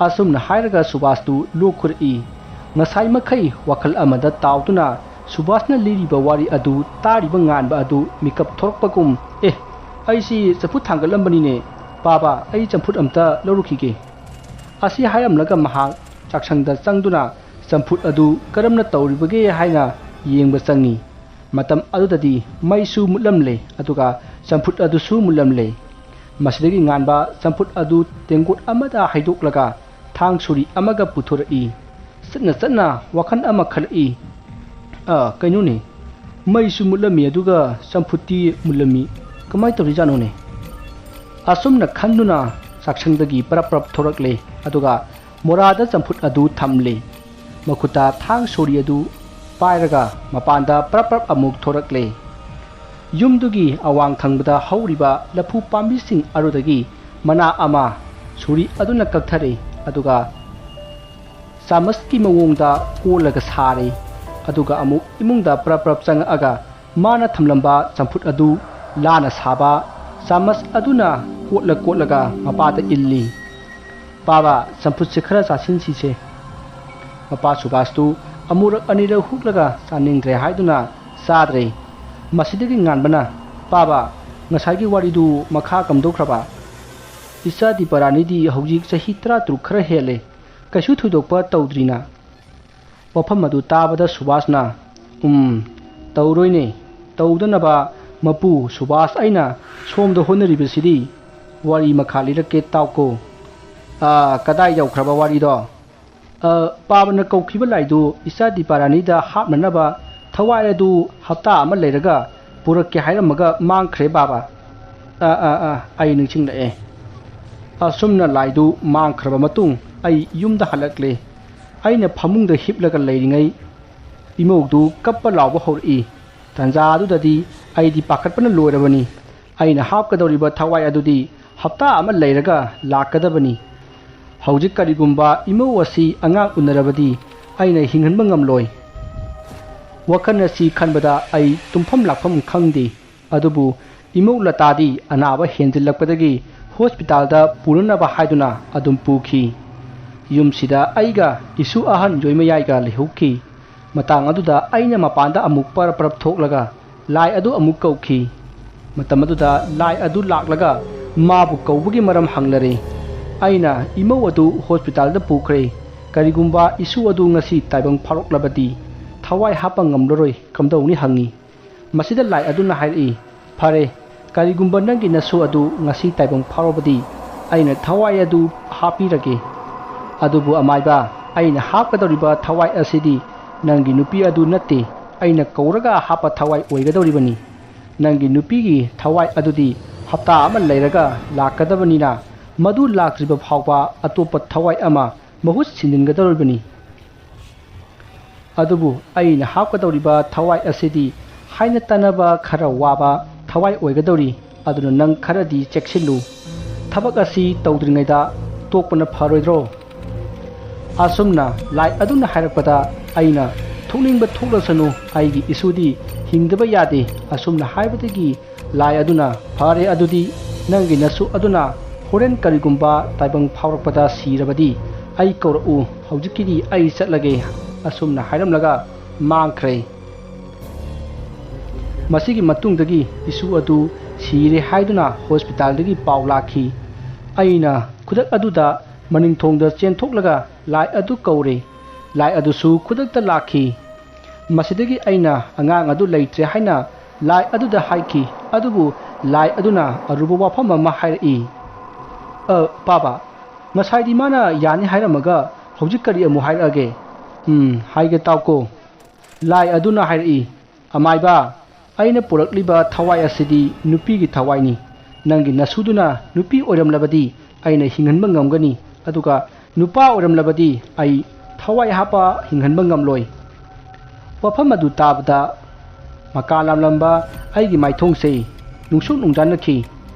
ꯑꯁꯨꯝꯅ ꯍꯥꯏꯔꯒ ꯁꯨꯕꯥꯁꯇꯨ ꯂꯣꯛ ꯈꯨꯔꯛꯏ꯫ ꯉꯁꯥꯏ ꯃꯈꯩ ꯋꯥꯈꯜ ꯑꯃꯗ ꯇꯥꯎꯗꯨꯅ ꯁꯨꯕꯥꯁꯅ ꯂꯤꯔꯤꯕ ꯋꯥꯔꯤ ꯑꯗꯨ ꯇꯥꯔꯤꯕ ꯉꯥꯟꯕ ꯑꯗꯨ ꯃꯤꯀꯞ ꯊꯣꯔꯛꯄꯒꯨꯝ, "ꯑꯦ, ꯑꯩꯁꯤ ꯆꯝꯐꯨꯠ ꯊꯥꯡꯒꯠꯂꯝꯕꯅꯤꯅꯦ, ꯄꯥꯕ, ꯑꯩ ꯆꯝꯐꯨꯠ ꯑꯝꯇ ꯂꯧꯔꯨꯈꯤꯒꯦ" ꯑꯁꯤ ꯍꯥꯏꯔꯝꯂꯒ ꯃꯍꯥꯛ ꯆꯥꯛꯁꯪꯗ ꯆꯪꯗꯨꯅ ꯆꯝꯐꯨꯠ ꯑꯗꯨ ꯀꯔꯝꯅ ꯇꯧꯔꯤꯕꯒꯦ ꯍꯥꯏꯅ ꯌꯦꯡꯕ ꯆꯪꯏ꯫ ꯃꯇꯝ ꯑꯗꯨꯗꯗꯤ ꯃꯩꯁꯨ ꯃꯨꯠꯂꯝꯂꯦ, ꯑꯗꯨꯒ ꯆꯝꯐꯨꯠ ꯑꯗꯨꯁꯨ ꯃꯨꯠꯂꯝꯂꯦ꯫ ꯃꯁꯤꯗꯒꯤ ꯉꯥꯟꯕ ꯆꯝꯐꯨꯠ ꯑꯗꯨ ꯇꯦꯡꯀꯣꯠ ꯑꯃꯗ ꯍꯩꯗꯣꯛꯂꯒ ꯊꯥꯡ ꯁꯣꯔꯤ ꯑꯃꯒ ꯄꯨꯊꯣꯔꯛꯏ꯫ ꯆꯠꯅ ꯆꯠꯅ ꯋꯥꯈꯜ ꯑꯃ ꯈꯜꯂꯛꯏ꯫ "ꯑ, ꯀꯩꯅꯣꯅꯦ, ꯃꯩꯁꯨ ꯃꯨꯠꯂꯝꯃꯤ, ꯑꯗꯨꯒ ꯆꯝꯐꯨꯠꯇꯤ ꯃꯨꯠꯂꯝꯃꯤ꯫ ꯀꯃꯥꯏꯅ ꯇꯧꯔꯤꯖꯥꯠꯅꯣꯅꯦ?" ꯑꯁꯨꯝꯅ ꯈꯟꯗꯨꯅ ꯆꯥꯛꯁꯪꯗꯒꯤ ꯄꯔꯞ ꯄꯔꯞ ꯊꯣꯔꯛꯂꯦ, ꯑꯗꯨꯒ ꯃꯣꯔꯥꯗ ꯆꯝꯐꯨꯠ ꯑꯗꯨ ꯊꯝꯂꯦ꯫ ꯃꯈꯨꯠꯇ ꯊꯥꯡ ꯁꯣꯔꯤ ꯑꯗꯨ ꯄꯥꯏꯔꯒ ꯃꯄꯥꯟꯗ ꯄ꯭ꯔꯞ ꯄ꯭ꯔꯞ ꯑꯃꯨꯛ ꯊꯣꯔꯛꯂꯦ꯫ ꯌꯨꯝꯗꯨꯒꯤ ꯑꯋꯥꯡ ꯊꯪꯕꯗ ꯍꯧꯔꯤꯕ ꯂꯐꯨ ꯄꯥꯝꯕꯤꯁꯤꯡ ꯑꯗꯨꯗꯒꯤ ꯃꯅꯥ ꯑꯃ ꯁꯨꯔꯤ ꯑꯗꯨꯅ ꯀꯛꯊꯔꯦ, ꯑꯗꯨꯒ ꯆꯥꯃꯁꯀꯤ ꯃꯑꯣꯡꯗ ꯀꯣꯜꯂꯒ ꯁꯥꯔꯦ꯫ ꯑꯗꯨꯒ ꯑꯃꯨꯛ ꯏꯃꯨꯡꯗ ꯄ꯭ꯔꯞ ꯄ꯭ꯔꯞ ꯆꯪꯉꯛꯑꯒ ꯃꯥꯅ ꯊꯝꯂꯝꯕ ꯆꯝꯐꯨꯠ ꯑꯗꯨ ꯂꯥꯅ ꯁꯥꯕ ꯆꯥꯃꯁ ꯑꯗꯨꯅ ꯀꯣꯠꯂ ꯀꯣꯠꯂꯒ ꯃꯄꯥꯗ ꯏꯜꯂꯤ꯫ "ꯄꯥꯕ, ꯆꯝꯐꯨꯠꯁꯦ ꯈꯔ ꯆꯥꯁꯤꯟꯁꯤꯁꯦ꯫" ꯃꯄꯥ ꯁꯨꯕꯥꯁꯇꯨ ꯑꯃꯨꯔꯛ ꯑꯅꯤꯔꯛ ꯍꯨꯛꯂꯒ ꯆꯥꯅꯤꯡꯗ꯭ꯔꯦ ꯍꯥꯏꯗꯨꯅ ꯆꯥꯗ꯭ꯔꯦ꯫ ꯃꯁꯤꯗꯒꯤ ꯉꯥꯟꯕꯅ, "ꯄꯥꯕ, ꯉꯁꯥꯏꯒꯤ ꯋꯥꯔꯤꯗꯨ ꯃꯈꯥ ꯀꯝꯗꯧꯈ꯭ꯔꯕ? ꯏꯆꯥ ꯗꯤꯄꯥꯔꯥꯅꯤꯗꯤ ꯍꯧꯖꯤꯛ ꯆꯍꯤ ꯇꯔꯥꯇꯔꯨꯛ ꯈꯔ ꯍꯦꯜꯂꯦ꯫ ꯀꯩꯁꯨ ꯊꯣꯏꯗꯣꯛꯄ ꯇꯧꯗ꯭ꯔꯤꯅ?" ꯋꯥꯐꯝ ꯑꯗꯨ ꯇꯥꯕꯗ ꯁꯨꯕꯥꯁꯅ, "ꯎꯝ, ꯇꯧꯔꯣꯏꯅꯦ꯫ ꯇꯧꯗꯅꯕ ꯃꯄꯨ ꯁꯨꯕꯥꯁ ꯑꯩꯅ ꯁꯣꯝꯗ ꯍꯣꯠꯅꯔꯤꯕꯁꯤꯗꯤ꯫ ꯋꯥꯔꯤ ꯃꯈꯥ ꯂꯤꯔꯛꯀꯦ ꯇꯥꯎꯀꯣ꯫" "ꯑꯥ, ꯀꯗꯥꯏ ꯌꯧꯈ꯭ꯔꯕ ꯋꯥꯔꯤꯗꯣ?" "ꯑ, ꯄꯥꯕꯅ ꯀꯧꯈꯤꯕ ꯂꯥꯏꯗꯨ ꯏꯆꯥ ꯗꯤꯄꯥꯔꯥꯅꯤꯗ ꯍꯥꯞꯅꯅꯕ ꯊꯋꯥꯏ ꯑꯗꯨ ꯍꯞꯇꯥ ꯑꯃ ꯂꯩꯔꯒ ꯄꯨꯔꯛꯀꯦ ꯍꯥꯏꯔꯝꯃꯒ ꯃꯥꯡꯈ꯭ꯔꯦ, ꯕꯥꯕꯥ꯫" "ꯑ, ꯑ, ꯑ, ꯑꯩ ꯅꯤꯡꯁꯤꯡꯂꯛꯑꯦ꯫" ꯑꯁꯨꯝꯅ ꯂꯥꯏꯗꯨ ꯃꯥꯡꯈ꯭ꯔꯕ ꯃꯇꯨꯡ ꯑꯩ ꯌꯨꯝꯗ ꯍꯜꯂꯛꯂꯦ꯫ ꯑꯩꯅ ꯐꯃꯨꯡꯗ ꯍꯤꯞꯂꯒ ꯂꯩꯔꯤꯉꯩ ꯏꯃꯧꯗꯨ ꯀꯞꯄ ꯂꯥꯎꯕ ꯍꯧꯔꯛꯏ꯫ ꯇꯥꯟꯖꯥ ꯑꯗꯨꯗꯗꯤ ꯑꯩꯗꯤ ꯄꯥꯈꯠꯄꯅ ꯂꯣꯏꯔꯕꯅꯤ꯫ ꯑꯩꯅ ꯍꯥꯞꯀꯗꯧꯔꯤꯕ ꯊꯋꯥꯏ ꯑꯗꯨꯗꯤ ꯍꯞꯇꯥ ꯑꯃ ꯂꯩꯔꯒ ꯂꯥꯛꯀꯗꯕꯅꯤ꯫ ꯍꯧꯖꯤꯛ ꯀꯔꯤꯒꯨꯝꯕ ꯏꯃꯧ ꯑꯁꯤ ꯑꯉꯥꯡ ꯎꯅꯔꯕꯗꯤ ꯑꯩꯅ ꯍꯤꯡꯍꯟꯕ ꯉꯝꯂꯣꯏ꯫ ꯋꯥꯈꯜ ꯑꯁꯤ ꯈꯟꯕꯗ ꯑꯩ ꯇꯨꯝꯐꯝ ꯂꯥꯛꯐꯝ ꯈꯪꯗꯦ꯫ ꯑꯗꯨꯕꯨ ꯏꯃꯧ ꯂꯇꯥꯗꯤ ꯑꯅꯥꯕ ꯍꯦꯟꯖꯤꯜꯂꯛꯄꯗꯒꯤ ꯍꯣꯁꯄꯤꯇꯥꯜꯗ ꯄꯨꯅꯅꯕ ꯍꯥꯏꯗꯨꯅ ꯑꯗꯨꯝ ꯄꯨꯈꯤ꯫ ꯌꯨꯝꯁꯤꯗ ꯑꯩꯒ ꯏꯁꯨ ꯑꯍꯟ ꯌꯣꯏꯃꯌꯥꯏꯒ ꯂꯩꯍꯧꯈꯤ꯫ ꯃꯇꯥꯡ ꯑꯗꯨꯗ ꯑꯩꯅ ꯃꯄꯥꯟꯗ ꯑꯃꯨꯛ ꯄꯔꯞ ꯄꯔꯞ ꯊꯣꯛꯂꯒ ꯂꯥꯏ ꯑꯗꯨ ꯑꯃꯨꯛ ꯀꯧꯈꯤ꯫ ꯃꯇꯝ ꯑꯗꯨꯗ ꯂꯥꯏ ꯑꯗꯨ ꯂꯥꯛꯂꯒ ꯃꯥꯕꯨ ꯀꯧꯕꯒꯤ ꯃꯔꯝ ꯍꯪꯂꯔꯦ꯫ ꯑꯩꯅ ꯏꯃꯧ ꯑꯗꯨ ꯍꯣꯁꯄꯤꯇꯥꯜꯗ ꯄꯨꯈ꯭ꯔꯦ꯫ ꯀꯔꯤꯒꯨꯝꯕ ꯏꯁꯨ ꯑꯗꯨ ꯉꯁꯤ ꯇꯥꯏꯕꯪ ꯐꯥꯎꯔꯛꯂꯕꯗꯤ ꯊꯋꯥꯏ ꯍꯥꯞꯄ ꯉꯝꯂꯔꯣꯏ, ꯀꯝꯗꯧꯅꯤ ꯍꯪꯉꯤ꯫ ꯃꯁꯤꯗ ꯂꯥꯏ ꯑꯗꯨꯅ ꯍꯥꯏꯔꯛꯏ, "ꯐꯔꯦ, ꯀꯔꯤꯒꯨꯝꯕ ꯅꯪꯒꯤ ꯅꯁꯨ ꯑꯗꯨ ꯉꯁꯤ ꯇꯥꯏꯕꯪ ꯐꯥꯎꯔꯕꯗꯤ ꯑꯩꯅ ꯊꯋꯥꯏ ꯑꯗꯨ ꯍꯥꯞꯄꯤꯔꯒꯦ꯫ ꯑꯗꯨꯕꯨ ꯑꯃꯥꯏꯕ, ꯑꯩꯅ ꯍꯥꯞꯀꯗꯧꯔꯤꯕ ꯊꯋꯥꯏ ꯑꯁꯤꯗꯤ ꯅꯪꯒꯤ ꯅꯨꯄꯤ ꯑꯗꯨ ꯅꯠꯇꯦ, ꯑꯩꯅ ꯀꯧꯔꯒ ꯍꯥꯞꯄ ꯊꯋꯥꯏ ꯑꯣꯏꯒꯗꯧꯔꯤꯕꯅꯤ꯫ ꯅꯪꯒꯤ ꯅꯨꯄꯤꯒꯤ ꯊꯋꯥꯏ ꯑꯗꯨꯗꯤ ꯍꯞꯇꯥ ꯑꯃ ꯂꯩꯔꯒ ꯂꯥꯛꯀꯗꯕꯅꯤꯅ, ꯃꯗꯨ ꯂꯥꯛꯇ꯭ꯔꯤꯕ ꯐꯥꯎꯕ ꯑꯇꯣꯞꯄ ꯊꯋꯥꯏ ꯑꯃ ꯃꯍꯨꯠ ꯁꯤꯟꯖꯤꯟꯒꯗꯧꯔꯤꯕꯅꯤ꯫" ꯑꯗꯨꯕꯨ ꯑꯩꯅ ꯍꯥꯞꯀꯗꯧꯔꯤꯕ ꯊꯋꯥꯏ ꯑꯁꯤꯗꯤ ꯍꯥꯏꯅ ꯇꯥꯟꯅꯕ ꯈꯔ ꯋꯥꯕ ꯊꯋꯥꯏ ꯑꯣꯏꯒꯗꯧꯔꯤ꯫ ꯑꯗꯨꯅ ꯅꯪ ꯈꯔꯗꯤ ꯆꯦꯛꯁꯤꯜꯂꯨ꯫ ꯊꯕꯛ ꯑꯁꯤ ꯇꯧꯗ꯭ꯔꯤꯉꯩꯗ ꯇꯣꯛꯄꯅ ꯐꯔꯣꯏꯗ꯭ꯔꯣ? ꯑꯁꯨꯝꯅ ꯂꯥꯏ ꯑꯗꯨꯅ ꯍꯥꯏꯔꯛꯄꯗ ꯑꯩꯅ, "ꯊꯣꯛꯅꯤꯡꯕ ꯊꯣꯛꯂꯁꯅꯨ, ꯑꯩꯒꯤ ꯏꯁꯨꯗꯤ ꯍꯤꯡꯗꯕ ꯌꯥꯗꯦ"꯫ ꯑꯁꯨꯝꯅ ꯍꯥꯏꯕꯗꯒꯤ ꯂꯥꯏ ꯑꯗꯨꯅ, "ꯐꯔꯦ, ꯑꯗꯨꯗꯤ ꯅꯪꯒꯤ ꯅꯁꯨ ꯑꯗꯨꯅ ꯍꯣꯔꯦꯟ ꯀꯔꯤꯒꯨꯝꯕ ꯇꯥꯏꯕꯪ ꯐꯥꯎꯔꯛꯄꯗ ꯁꯤꯔꯕꯗꯤ ꯑꯩ ꯀꯧꯔꯛꯎ, ꯍꯧꯖꯤꯛꯀꯤꯗꯤ ꯑꯩ ꯆꯠꯂꯒꯦ"꯫ ꯑꯁꯨꯝꯅ ꯍꯥꯏꯔꯝꯂꯒ ꯃꯥꯡꯈ꯭ꯔꯦ꯫ ꯃꯁꯤꯒꯤ ꯃꯇꯨꯡꯗꯒꯤ ꯏꯁꯨ ꯑꯗꯨ ꯁꯤꯔꯦ ꯍꯥꯏꯗꯨꯅ ꯍꯣꯁꯄꯤꯇꯥꯜꯗꯒꯤ ꯄꯥꯎ ꯂꯥꯛꯈꯤ꯫ ꯑꯩꯅ ꯈꯨꯗꯛ ꯑꯗꯨꯗ ꯃꯅꯤꯡꯊꯣꯡꯗ ꯆꯦꯟꯊꯣꯛꯂꯒ ꯂꯥꯏ ꯑꯗꯨ ꯀꯧꯔꯦ꯫ ꯂꯥꯏ ꯑꯗꯨꯁꯨ ꯈꯨꯗꯛꯇ ꯂꯥꯛꯈꯤ꯫ ꯃꯁꯤꯗꯒꯤ ꯑꯩꯅ ꯑꯉꯥꯡ ꯑꯗꯨ ꯂꯩꯇ꯭ꯔꯦ ꯍꯥꯏꯅ ꯂꯥꯏ ꯑꯗꯨꯗ ꯍꯥꯏꯈꯤ꯫ ꯑꯗꯨꯕꯨ ꯂꯥꯏ ꯑꯗꯨꯅ ꯑꯔꯨꯕ ꯋꯥꯐꯝ ꯑꯃ ꯍꯥꯏꯔꯛꯏ꯫ "ꯑ, ꯄꯥꯕ, ꯉꯁꯥꯏꯗꯤ ꯃꯥꯅ ꯌꯥꯅꯤ ꯍꯥꯏꯔꯝꯃꯒ ꯍꯧꯖꯤꯛ ꯀꯔꯤ ꯑꯃꯨꯛ ꯍꯥꯏꯔꯛꯑꯒꯦ?" "ꯎꯝ, ꯍꯥꯏꯒꯦ ꯇꯥꯎꯀꯣ"꯫ ꯂꯥꯏ ꯑꯗꯨꯅ ꯍꯥꯏꯔꯛꯏ, "ꯑꯃꯥꯏꯕ, ꯑꯩꯅ ꯄꯨꯔꯛꯂꯤꯕ ꯊꯋꯥꯏ ꯑꯁꯤꯗꯤ ꯅꯨꯄꯤꯒꯤ ꯊꯋꯥꯏꯅꯤ꯫ ꯅꯪꯒꯤ ꯅꯁꯨꯗꯨꯅ ꯅꯨꯄꯤ ꯑꯣꯏꯔꯝꯂꯕꯗꯤ ꯑꯩꯅ ꯍꯤꯡꯍꯟꯕ ꯉꯝꯒꯅꯤ, ꯑꯗꯨꯒ ꯅꯨꯄꯥ ꯑꯣꯏꯔꯝꯂꯕꯗꯤ ꯑꯩ ꯊꯋꯥꯏ ꯍꯥꯞꯄ ꯍꯤꯡꯍꯟꯕ ꯉꯝꯂꯣꯏ"꯫ ꯋꯥꯐꯝ ꯑꯗꯨ ꯇꯥꯕꯗ ꯃꯀꯥ ꯂꯥꯝꯂꯝꯕ ꯑꯩꯒꯤ ꯃꯥꯏꯊꯣꯡꯁꯦ ꯅꯨꯡꯁꯨꯛ ꯅꯨꯡꯖꯥꯅꯈꯤ꯫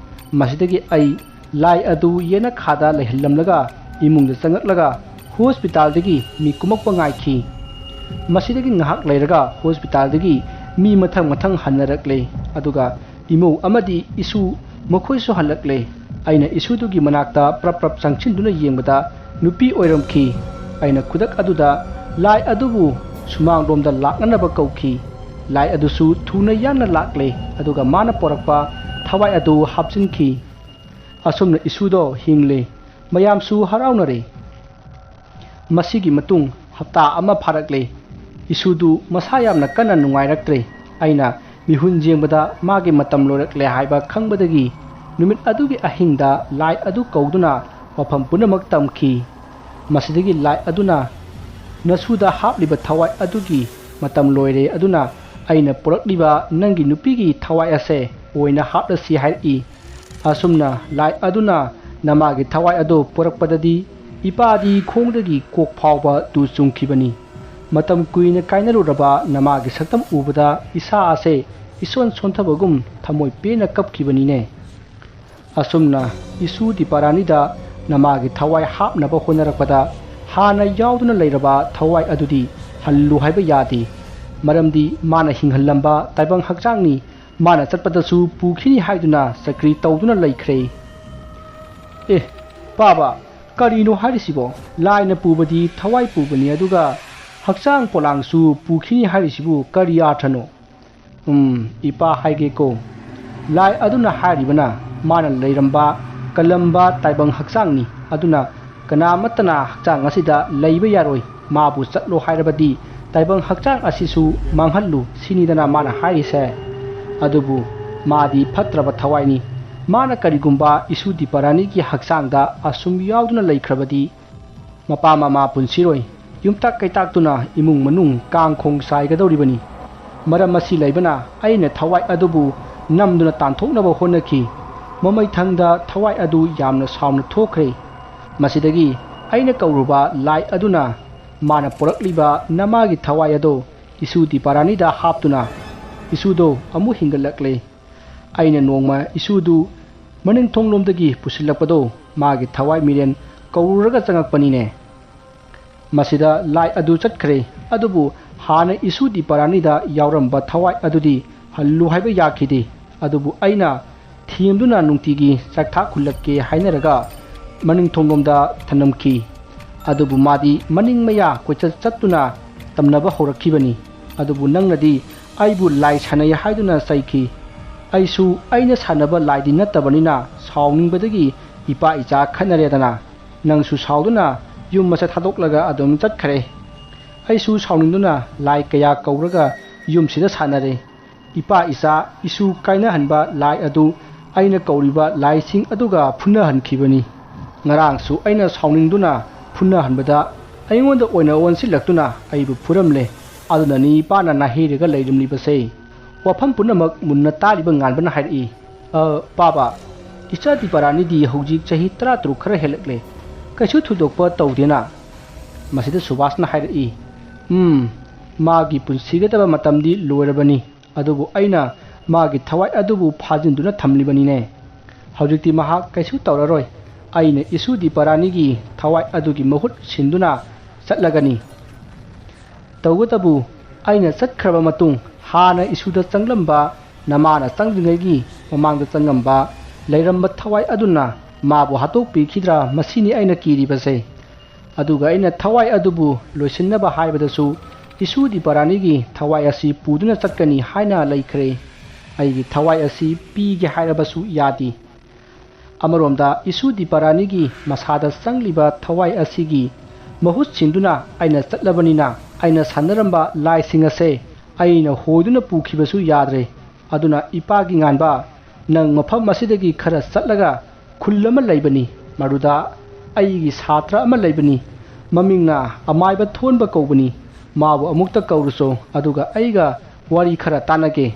ꯃꯁꯤꯗꯒꯤ ꯑꯩ ꯂꯥꯏ ꯑꯗꯨ ꯌꯦꯅꯈꯥꯗ ꯂꯩꯍꯜꯂꯝꯂꯒ ꯏꯃꯨꯡꯗ ꯆꯪꯂꯛꯂꯒ ꯍꯣꯁꯄꯤꯇꯥꯜꯗꯒꯤ ꯃꯤ ꯀꯨꯝꯃꯛꯄ ꯉꯥꯏꯈꯤ꯫ ꯃꯁꯤꯗꯒꯤ ꯉꯥꯏꯍꯥꯛ ꯂꯩꯔꯒ ꯍꯣꯁꯄꯤꯇꯥꯜꯗꯒꯤ ꯃꯤ ꯃꯊꯪ ꯃꯊꯪ ꯍꯟꯅꯔꯛꯂꯦ, ꯑꯗꯨꯒ ꯏꯃꯧ ꯑꯃꯗꯤ ꯏꯁꯨ ꯃꯈꯣꯏꯁꯨ ꯍꯜꯂꯛꯂꯦ꯫ ꯑꯩꯅ ꯏꯁꯨꯗꯨꯒꯤ ꯃꯅꯥꯛꯇ ꯄ꯭ꯔꯞ ꯄ꯭ꯔꯞ ꯆꯪꯁꯤꯟꯗꯨꯅ ꯌꯦꯡꯕꯗ ꯅꯨꯄꯤ ꯑꯣꯏꯔꯝꯈꯤ꯫ ꯑꯩꯅ ꯈꯨꯗꯛ ꯑꯗꯨꯗ ꯂꯥꯏ ꯑꯗꯨꯕꯨ ꯁꯨꯃꯥꯡꯂꯣꯝꯗ ꯂꯥꯛꯅꯅꯕ ꯀꯧꯈꯤ꯫ ꯂꯥꯏ ꯑꯗꯨꯁꯨ ꯊꯨꯅ ꯌꯥꯡꯅ ꯂꯥꯛꯂꯦ, ꯑꯗꯨꯒ ꯃꯥꯅ ꯄꯣꯔꯛꯄ ꯊꯋꯥꯏ ꯑꯗꯨ ꯍꯥꯞꯆꯤꯟꯈꯤ꯫ ꯑꯁꯨꯝꯅ ꯏꯁꯨꯗꯣ ꯍꯤꯡꯂꯦ꯫ ꯃꯌꯥꯝꯁꯨ ꯍꯔꯥꯎꯅꯔꯦ꯫ ꯃꯁꯤꯒꯤ ꯃꯇꯨꯡ ꯍꯞꯇꯥ ꯑꯃ ꯐꯥꯔꯛꯂꯦ꯫ ꯏꯁꯨꯗꯨ ꯃꯁꯥ ꯌꯥꯝꯅ ꯀꯟꯅ ꯅꯨꯡꯉꯥꯏꯔꯛꯇ꯭ꯔꯦ꯫ ꯑꯩꯅ ꯃꯤꯍꯨꯟ ꯌꯦꯡꯕꯗ ꯃꯥꯒꯤ ꯃꯇꯝ ꯂꯣꯏꯔꯛꯂꯦ ꯍꯥꯏꯕ ꯈꯪꯕꯗꯒꯤ ꯅꯨꯃꯤꯠ ꯑꯗꯨꯒꯤ ꯑꯍꯤꯡꯗ ꯂꯥꯏ ꯑꯗꯨ ꯀꯧꯗꯨꯅ ꯋꯥꯐꯝ ꯄꯨꯝꯅꯃꯛ ꯇꯝꯈꯤ꯫ ꯃꯁꯤꯗꯒꯤ ꯂꯥꯏ ꯑꯗꯨꯅ, "ꯅꯁꯨꯗ ꯍꯥꯞꯂꯤꯕ ꯊꯋꯥꯏ ꯑꯗꯨꯒꯤ ꯃꯇꯝ ꯂꯣꯏꯔꯦ, ꯑꯗꯨꯅ ꯑꯩꯅ ꯄꯨꯔꯛꯂꯤꯕ ꯅꯪꯒꯤ ꯅꯨꯄꯤꯒꯤ ꯊꯋꯥꯏ ꯑꯁꯦ ꯑꯣꯏꯅ ꯍꯥꯞꯂꯁꯤ" ꯍꯥꯏꯔꯛꯏ꯫ ꯑꯁꯨꯝꯅ ꯂꯥꯏ ꯑꯗꯨꯅ ꯅꯃꯥꯒꯤ ꯊꯋꯥꯏ ꯑꯗꯨ ꯄꯨꯔꯛꯄꯗꯗꯤ ꯏꯄꯥꯗꯤ ꯈꯣꯡꯗꯒꯤ ꯀꯣꯛ ꯐꯥꯎꯕ ꯇꯨ ꯆꯨꯡꯈꯤꯕꯅꯤ꯫ ꯃꯇꯝ ꯀꯨꯏꯅ ꯀꯥꯏꯅꯔꯨꯔꯕ ꯅꯃꯥꯒꯤ ꯁꯛꯇꯝ ꯎꯕꯗ ꯏꯁꯥ ꯑꯁꯦ ꯏꯁꯣꯟ ꯁꯣꯟꯊꯕꯒꯨꯝ ꯊꯃꯣꯏ ꯄꯦꯟꯅ ꯀꯞꯈꯤꯕꯅꯤꯅꯦ꯫ ꯑꯁꯨꯝꯅ ꯏꯁꯨ ꯗꯤꯄꯥꯔꯥꯅꯤꯗ ꯅꯃꯥꯒꯤ ꯊꯋꯥꯏ ꯍꯥꯞꯅꯕ ꯍꯣꯠꯅꯔꯛꯄꯗ ꯍꯥꯟꯅ ꯌꯥꯎꯗꯨꯅ ꯂꯩꯔꯕ ꯊꯋꯥꯏ ꯑꯗꯨꯗꯤ ꯍꯜꯂꯨ ꯍꯥꯏꯕ ꯌꯥꯗꯦ꯫ ꯃꯔꯝꯗꯤ ꯃꯥꯅ ꯍꯤꯡꯍꯜꯂꯝꯕ ꯇꯥꯏꯕꯪ ꯍꯛꯆꯥꯡꯅꯤ꯫ ꯃꯥꯅ ꯆꯠꯄꯗꯁꯨ ꯄꯨꯈꯤꯅꯤ ꯍꯥꯏꯗꯨꯅ ꯆꯀ꯭ꯔꯤ ꯇꯧꯗꯨꯅ ꯂꯩꯈ꯭ꯔꯦ꯫ ꯑꯦ, ꯄꯥꯕ, ꯀꯔꯤꯅꯣ ꯍꯥꯏꯔꯤꯁꯤꯕꯣ? ꯂꯥꯏꯅ ꯄꯨꯕꯗꯤ ꯊꯋꯥꯏ ꯄꯨꯕꯅꯤ, ꯑꯗꯨꯒ ꯍꯛꯆꯥꯡ ꯄꯣꯂꯥꯡꯁꯨ ꯄꯨꯈꯤꯅꯤ ꯍꯥꯏꯔꯤꯁꯤꯕꯨ ꯀꯔꯤ ꯑꯥꯔꯊꯅꯣ? ꯎꯝ, ꯏꯄꯥ ꯍꯥꯏꯒꯦꯀꯣ꯫ ꯂꯥꯏ ꯑꯗꯨꯅ ꯍꯥꯏꯔꯤꯕꯅ ꯃꯥꯅ ꯂꯩꯔꯝꯕ, ꯀꯜꯂꯝꯕ ꯇꯥꯏꯕꯪ ꯍꯛꯆꯥꯡꯅꯤ꯫ ꯑꯗꯨꯅ ꯀꯅꯥꯃꯠꯇꯅ ꯍꯛꯆꯥꯡ ꯑꯁꯤꯗ ꯂꯩꯕ ꯌꯥꯔꯣꯏ꯫ ꯃꯥꯕꯨ ꯆꯠꯂꯣ ꯍꯥꯏꯔꯕꯗꯤ ꯇꯥꯏꯕꯪ ꯍꯛꯆꯥꯡ ꯑꯁꯤꯁꯨ ꯃꯥꯡꯍꯜꯂꯨ ꯁꯤꯅꯤꯗꯅ ꯃꯥꯅ ꯍꯥꯏꯔꯤꯁꯦ꯫ ꯑꯗꯨꯕꯨ ꯃꯥꯗꯤ ꯐꯠꯇ꯭ꯔꯕ ꯊꯋꯥꯏꯅꯤ꯫ ꯃꯥꯅ ꯀꯔꯤꯒꯨꯝꯕ ꯏꯁꯨ ꯗꯤꯄꯥꯔꯥꯅꯤꯒꯤ ꯍꯛꯆꯥꯡꯗ ꯑꯁꯨꯝ ꯌꯥꯎꯗꯨꯅ ꯂꯩꯈ꯭ꯔꯕꯗꯤ ꯃꯄꯥ ꯃꯃꯥ ꯄꯨꯟꯁꯤꯔꯣꯏ꯫ ꯌꯨꯝꯇꯥꯛ ꯀꯩꯇꯥꯛꯇꯨꯅ ꯏꯃꯨꯡ ꯃꯅꯨꯡ ꯀꯥꯡ ꯈꯣꯡ ꯆꯥꯏꯒꯗꯧꯔꯤꯕꯅꯤ꯫ ꯃꯔꯝ ꯑꯁꯤ ꯂꯩꯕꯅ ꯑꯩꯅ ꯊꯋꯥꯏ ꯑꯗꯨꯕꯨ ꯅꯝꯗꯨꯅ ꯇꯥꯟꯊꯣꯛꯅꯕ ꯍꯣꯠꯅꯈꯤ꯫ ꯃꯃꯩꯊꯪꯗ ꯊꯋꯥꯏ ꯑꯗꯨ ꯌꯥꯝꯅ ꯁꯥꯎꯅ ꯊꯣꯛꯈ꯭ꯔꯦ꯫ ꯃꯁꯤꯗꯒꯤ ꯑꯩꯅ ꯀꯧꯔꯨꯕ ꯂꯥꯏ ꯑꯗꯨꯅ ꯃꯥꯅ ꯄꯣꯔꯛꯂꯤꯕ ꯅꯃꯥꯒꯤ ꯊꯋꯥꯏ ꯑꯗꯨ ꯏꯁꯨ ꯗꯤꯄꯥꯔꯥꯅꯤꯗ ꯍꯥꯞꯇꯨꯅ ꯏꯁꯨꯗꯣ ꯑꯃꯨꯛ ꯍꯤꯡꯒꯠꯂꯛꯂꯦ꯫ ꯑꯩꯅ ꯅꯣꯡꯃ ꯏꯁꯨꯗꯨ ꯃꯅꯤꯡ ꯊꯣꯡꯂꯣꯝꯗꯒꯤ ꯄꯨꯁꯤꯜꯂꯛꯄꯗꯣ ꯃꯥꯒꯤ ꯊꯋꯥꯏ ꯃꯤꯔꯦꯟ ꯀꯧꯔꯨꯔꯒ ꯆꯪꯉꯛꯄꯅꯤꯅꯦ꯫ ꯃꯁꯤꯗ ꯂꯥꯏ ꯑꯗꯨ ꯆꯠꯈ꯭ꯔꯦ꯫ ꯑꯗꯨꯕꯨ ꯍꯥꯟꯅ ꯏꯁꯨ ꯗꯤꯄꯥꯔꯥꯅꯤꯗ ꯌꯥꯎꯔꯝꯕ ꯊꯋꯥꯏ ꯑꯗꯨꯗꯤ ꯍꯜꯂꯨ ꯍꯥꯏꯕ ꯌꯥꯈꯤꯗꯦ꯫ ꯑꯗꯨꯕꯨ ꯑꯩꯅ ꯊꯦꯝꯗꯨꯅ ꯅꯨꯡꯇꯤꯒꯤ ꯆꯥꯛꯊꯥꯛ ꯈꯨꯜꯂꯛꯀꯦ ꯍꯥꯏꯅꯔꯒ ꯃꯅꯤꯡ ꯊꯣꯡꯂꯣꯝꯗ ꯊꯅꯝꯈꯤ꯫ ꯑꯗꯨꯕꯨ ꯃꯥꯗꯤ ꯃꯅꯤꯡ ꯃꯌꯥ ꯀꯣꯏꯆꯠ ꯆꯠꯇꯨꯅ ꯇꯝꯅꯕ ꯍꯧꯔꯛꯈꯤꯕꯅꯤ꯫ ꯑꯗꯨꯕꯨ ꯅꯪꯅꯗꯤ ꯑꯩꯕꯨ ꯂꯥꯏ ꯁꯥꯟꯅꯩ ꯍꯥꯏꯗꯨꯅ ꯆꯩꯈꯤ꯫ ꯑꯩꯁꯨ ꯑꯩꯅ ꯁꯥꯟꯅꯕ ꯂꯥꯏꯗꯤ ꯅꯠꯇꯕꯅꯤꯅ ꯁꯥꯎꯅꯤꯡꯕꯗꯒꯤ ꯏꯄꯥ ꯏꯆꯥ ꯈꯠꯅꯔꯦꯗꯅ꯫ ꯅꯪꯁꯨ ꯁꯥꯎꯗꯨꯅ ꯌꯨꯝ ꯑꯁꯦ ꯊꯥꯗꯣꯛꯂꯒ ꯑꯗꯨꯝ ꯆꯠꯈ꯭ꯔꯦ꯫ ꯑꯩꯁꯨ ꯁꯥꯎꯅꯤꯡꯗꯨꯅ ꯂꯥꯏ ꯀꯌꯥ ꯀꯧꯔꯒ ꯌꯨꯝꯁꯤꯗ ꯁꯥꯟꯅꯔꯦ꯫ ꯏꯄꯥ ꯏꯆꯥ ꯏꯁꯨ ꯀꯥꯏꯅꯍꯟꯕ ꯂꯥꯏ ꯑꯗꯨ ꯑꯩꯅ ꯀꯧꯔꯤꯕ ꯂꯥꯏꯁꯤꯡ ꯑꯗꯨꯒ ꯐꯨꯅꯍꯟꯈꯤꯕꯅꯤ꯫ ꯉꯔꯥꯡꯁꯨ ꯑꯩꯅ ꯁꯥꯎꯅꯤꯡꯗꯨꯅ ꯐꯨꯅꯍꯟꯕꯗ ꯑꯩꯉꯣꯟꯗ ꯑꯣꯏꯅ ꯑꯣꯟꯁꯤꯜꯂꯛꯇꯨꯅ ꯑꯩꯕꯨ ꯐꯨꯔꯝꯂꯦ꯫ ꯑꯗꯨꯅꯅꯤ ꯏꯄꯥꯅ ꯅꯥꯍꯩꯔꯒ ꯂꯩꯔꯝꯂꯤꯕꯁꯦ꯫ ꯋꯥꯐꯝ ꯄꯨꯝꯅꯃꯛ ꯃꯨꯟꯅ ꯇꯥꯔꯤꯕ ꯉꯥꯟꯕꯅ ꯍꯥꯏꯔꯛꯏ꯫ "ꯑ, ꯄꯥꯕ, ꯏꯆꯥ ꯗꯤꯄꯥꯔꯥꯅꯤꯗꯤ ꯍꯧꯖꯤꯛ ꯆꯍꯤ ꯇꯔꯥ ꯇꯔꯨꯛ ꯈꯔ ꯍꯦꯜꯂꯛꯂꯦ꯫ ꯀꯩꯁꯨ ꯊꯣꯏꯗꯣꯛꯄ ꯇꯧꯗꯦꯅ?" ꯃꯁꯤꯗ ꯁꯨꯕꯥꯁꯅ ꯍꯥꯏꯔꯛꯏ, ꯎꯝ, ꯃꯥꯒꯤ ꯄꯨꯟꯁꯤꯒꯗꯕ ꯃꯇꯝꯗꯤ ꯂꯣꯏꯔꯕꯅꯤ, ꯑꯗꯨꯕꯨ ꯑꯩꯅ ꯃꯥꯒꯤ ꯊꯋꯥꯏ ꯑꯗꯨꯕꯨ ꯐꯥꯖꯤꯟꯗꯨꯅ ꯊꯝꯂꯤꯕꯅꯤꯅꯦ꯫ ꯍꯧꯖꯤꯛꯇꯤ ꯃꯍꯥꯛ ꯀꯩꯁꯨ ꯇꯧꯔꯔꯣꯏ꯫ ꯑꯩꯅ ꯏꯁꯨ ꯗꯤꯄꯥꯔꯥꯅꯤꯒꯤ ꯊꯋꯥꯏ ꯑꯗꯨꯒꯤ ꯃꯍꯨꯠ ꯁꯤꯟꯗꯨꯅ ꯆꯠꯂꯒꯅꯤ꯫ ꯇꯧꯕꯇꯕꯨ, ꯑꯩꯅ ꯆꯠꯈ꯭ꯔꯕ ꯃꯇꯨꯡ ꯍꯥꯟꯅ ꯏꯁꯨꯗ ꯆꯪꯂꯝꯕ ꯅꯃꯥꯅ ꯆꯪꯗ꯭ꯔꯤꯉꯩꯒꯤ ꯃꯃꯥꯡꯗ ꯆꯪꯉꯝꯕ ꯂꯩꯔꯝꯕ ꯊꯋꯥꯏ ꯑꯗꯨꯅ ꯃꯥꯕꯨ ꯍꯥꯠꯇꯣꯛꯄꯤꯈꯤꯗ꯭ꯔꯥ, ꯃꯁꯤꯅꯤ ꯑꯩꯅ ꯀꯤꯔꯤꯕꯁꯦ꯫ ꯑꯗꯨꯒ ꯑꯩꯅ ꯊꯋꯥꯏ ꯑꯗꯨꯕꯨ ꯂꯣꯏꯁꯤꯟꯅꯕ ꯍꯥꯏꯕꯗꯁꯨ ꯏꯁꯨ ꯗꯤꯄꯥꯔꯥꯅꯤꯒꯤ ꯊꯋꯥꯏ ꯑꯁꯤ ꯄꯨꯗꯨꯅ ꯆꯠꯀꯅꯤ ꯍꯥꯏꯅ ꯂꯩꯈ꯭ꯔꯦ꯫ ꯑꯩꯒꯤ ꯊꯋꯥꯏ ꯑꯁꯤ ꯄꯤꯒꯦ ꯍꯥꯏꯔꯕꯁꯨ ꯌꯥꯗꯦ꯫ ꯑꯃꯔꯣꯝꯗ ꯏꯁꯨ ꯗꯤꯄꯥꯔꯥꯅꯤꯒꯤ ꯃꯁꯥꯗ ꯆꯪꯂꯤꯕ ꯊꯋꯥꯏ ꯑꯁꯤꯒꯤ ꯃꯍꯨꯠ ꯁꯤꯟꯗꯨꯅ ꯑꯩꯅ ꯆꯠꯂꯕꯅꯤꯅ, ꯑꯩꯅ ꯁꯥꯟꯅꯔꯝꯕ ꯂꯥꯏꯁꯤꯡ ꯑꯁꯦ ꯑꯩꯅ ꯍꯣꯏꯗꯨꯅ ꯄꯨꯈꯤꯕꯁꯨ ꯌꯥꯗ꯭ꯔꯦ꯫ ꯑꯗꯨꯅ ꯏꯄꯥꯒꯤ ꯉꯥꯟꯕ, ꯅꯪ ꯃꯐꯝ ꯑꯁꯤꯗꯒꯤ ꯈꯔ ꯆꯠꯂꯒ ꯈꯨꯜ ꯑꯃ ꯂꯩꯕꯅꯤ, ꯃꯗꯨꯗ ꯑꯩꯒꯤ ꯁꯥꯇ꯭ꯔ ꯑꯃ ꯂꯩꯕꯅꯤ, ꯃꯃꯤꯡꯅ ꯑꯃꯥꯏꯕ ꯊꯣꯟꯕ ꯀꯧꯕꯅꯤ꯫ ꯃꯥꯕꯨ ꯑꯃꯨꯛꯇ ꯀꯧꯔꯨꯆꯣ, ꯑꯗꯨꯒ ꯑꯩꯒ ꯋꯥꯔꯤ ꯈꯔ ꯇꯥꯟꯅꯒꯦ꯫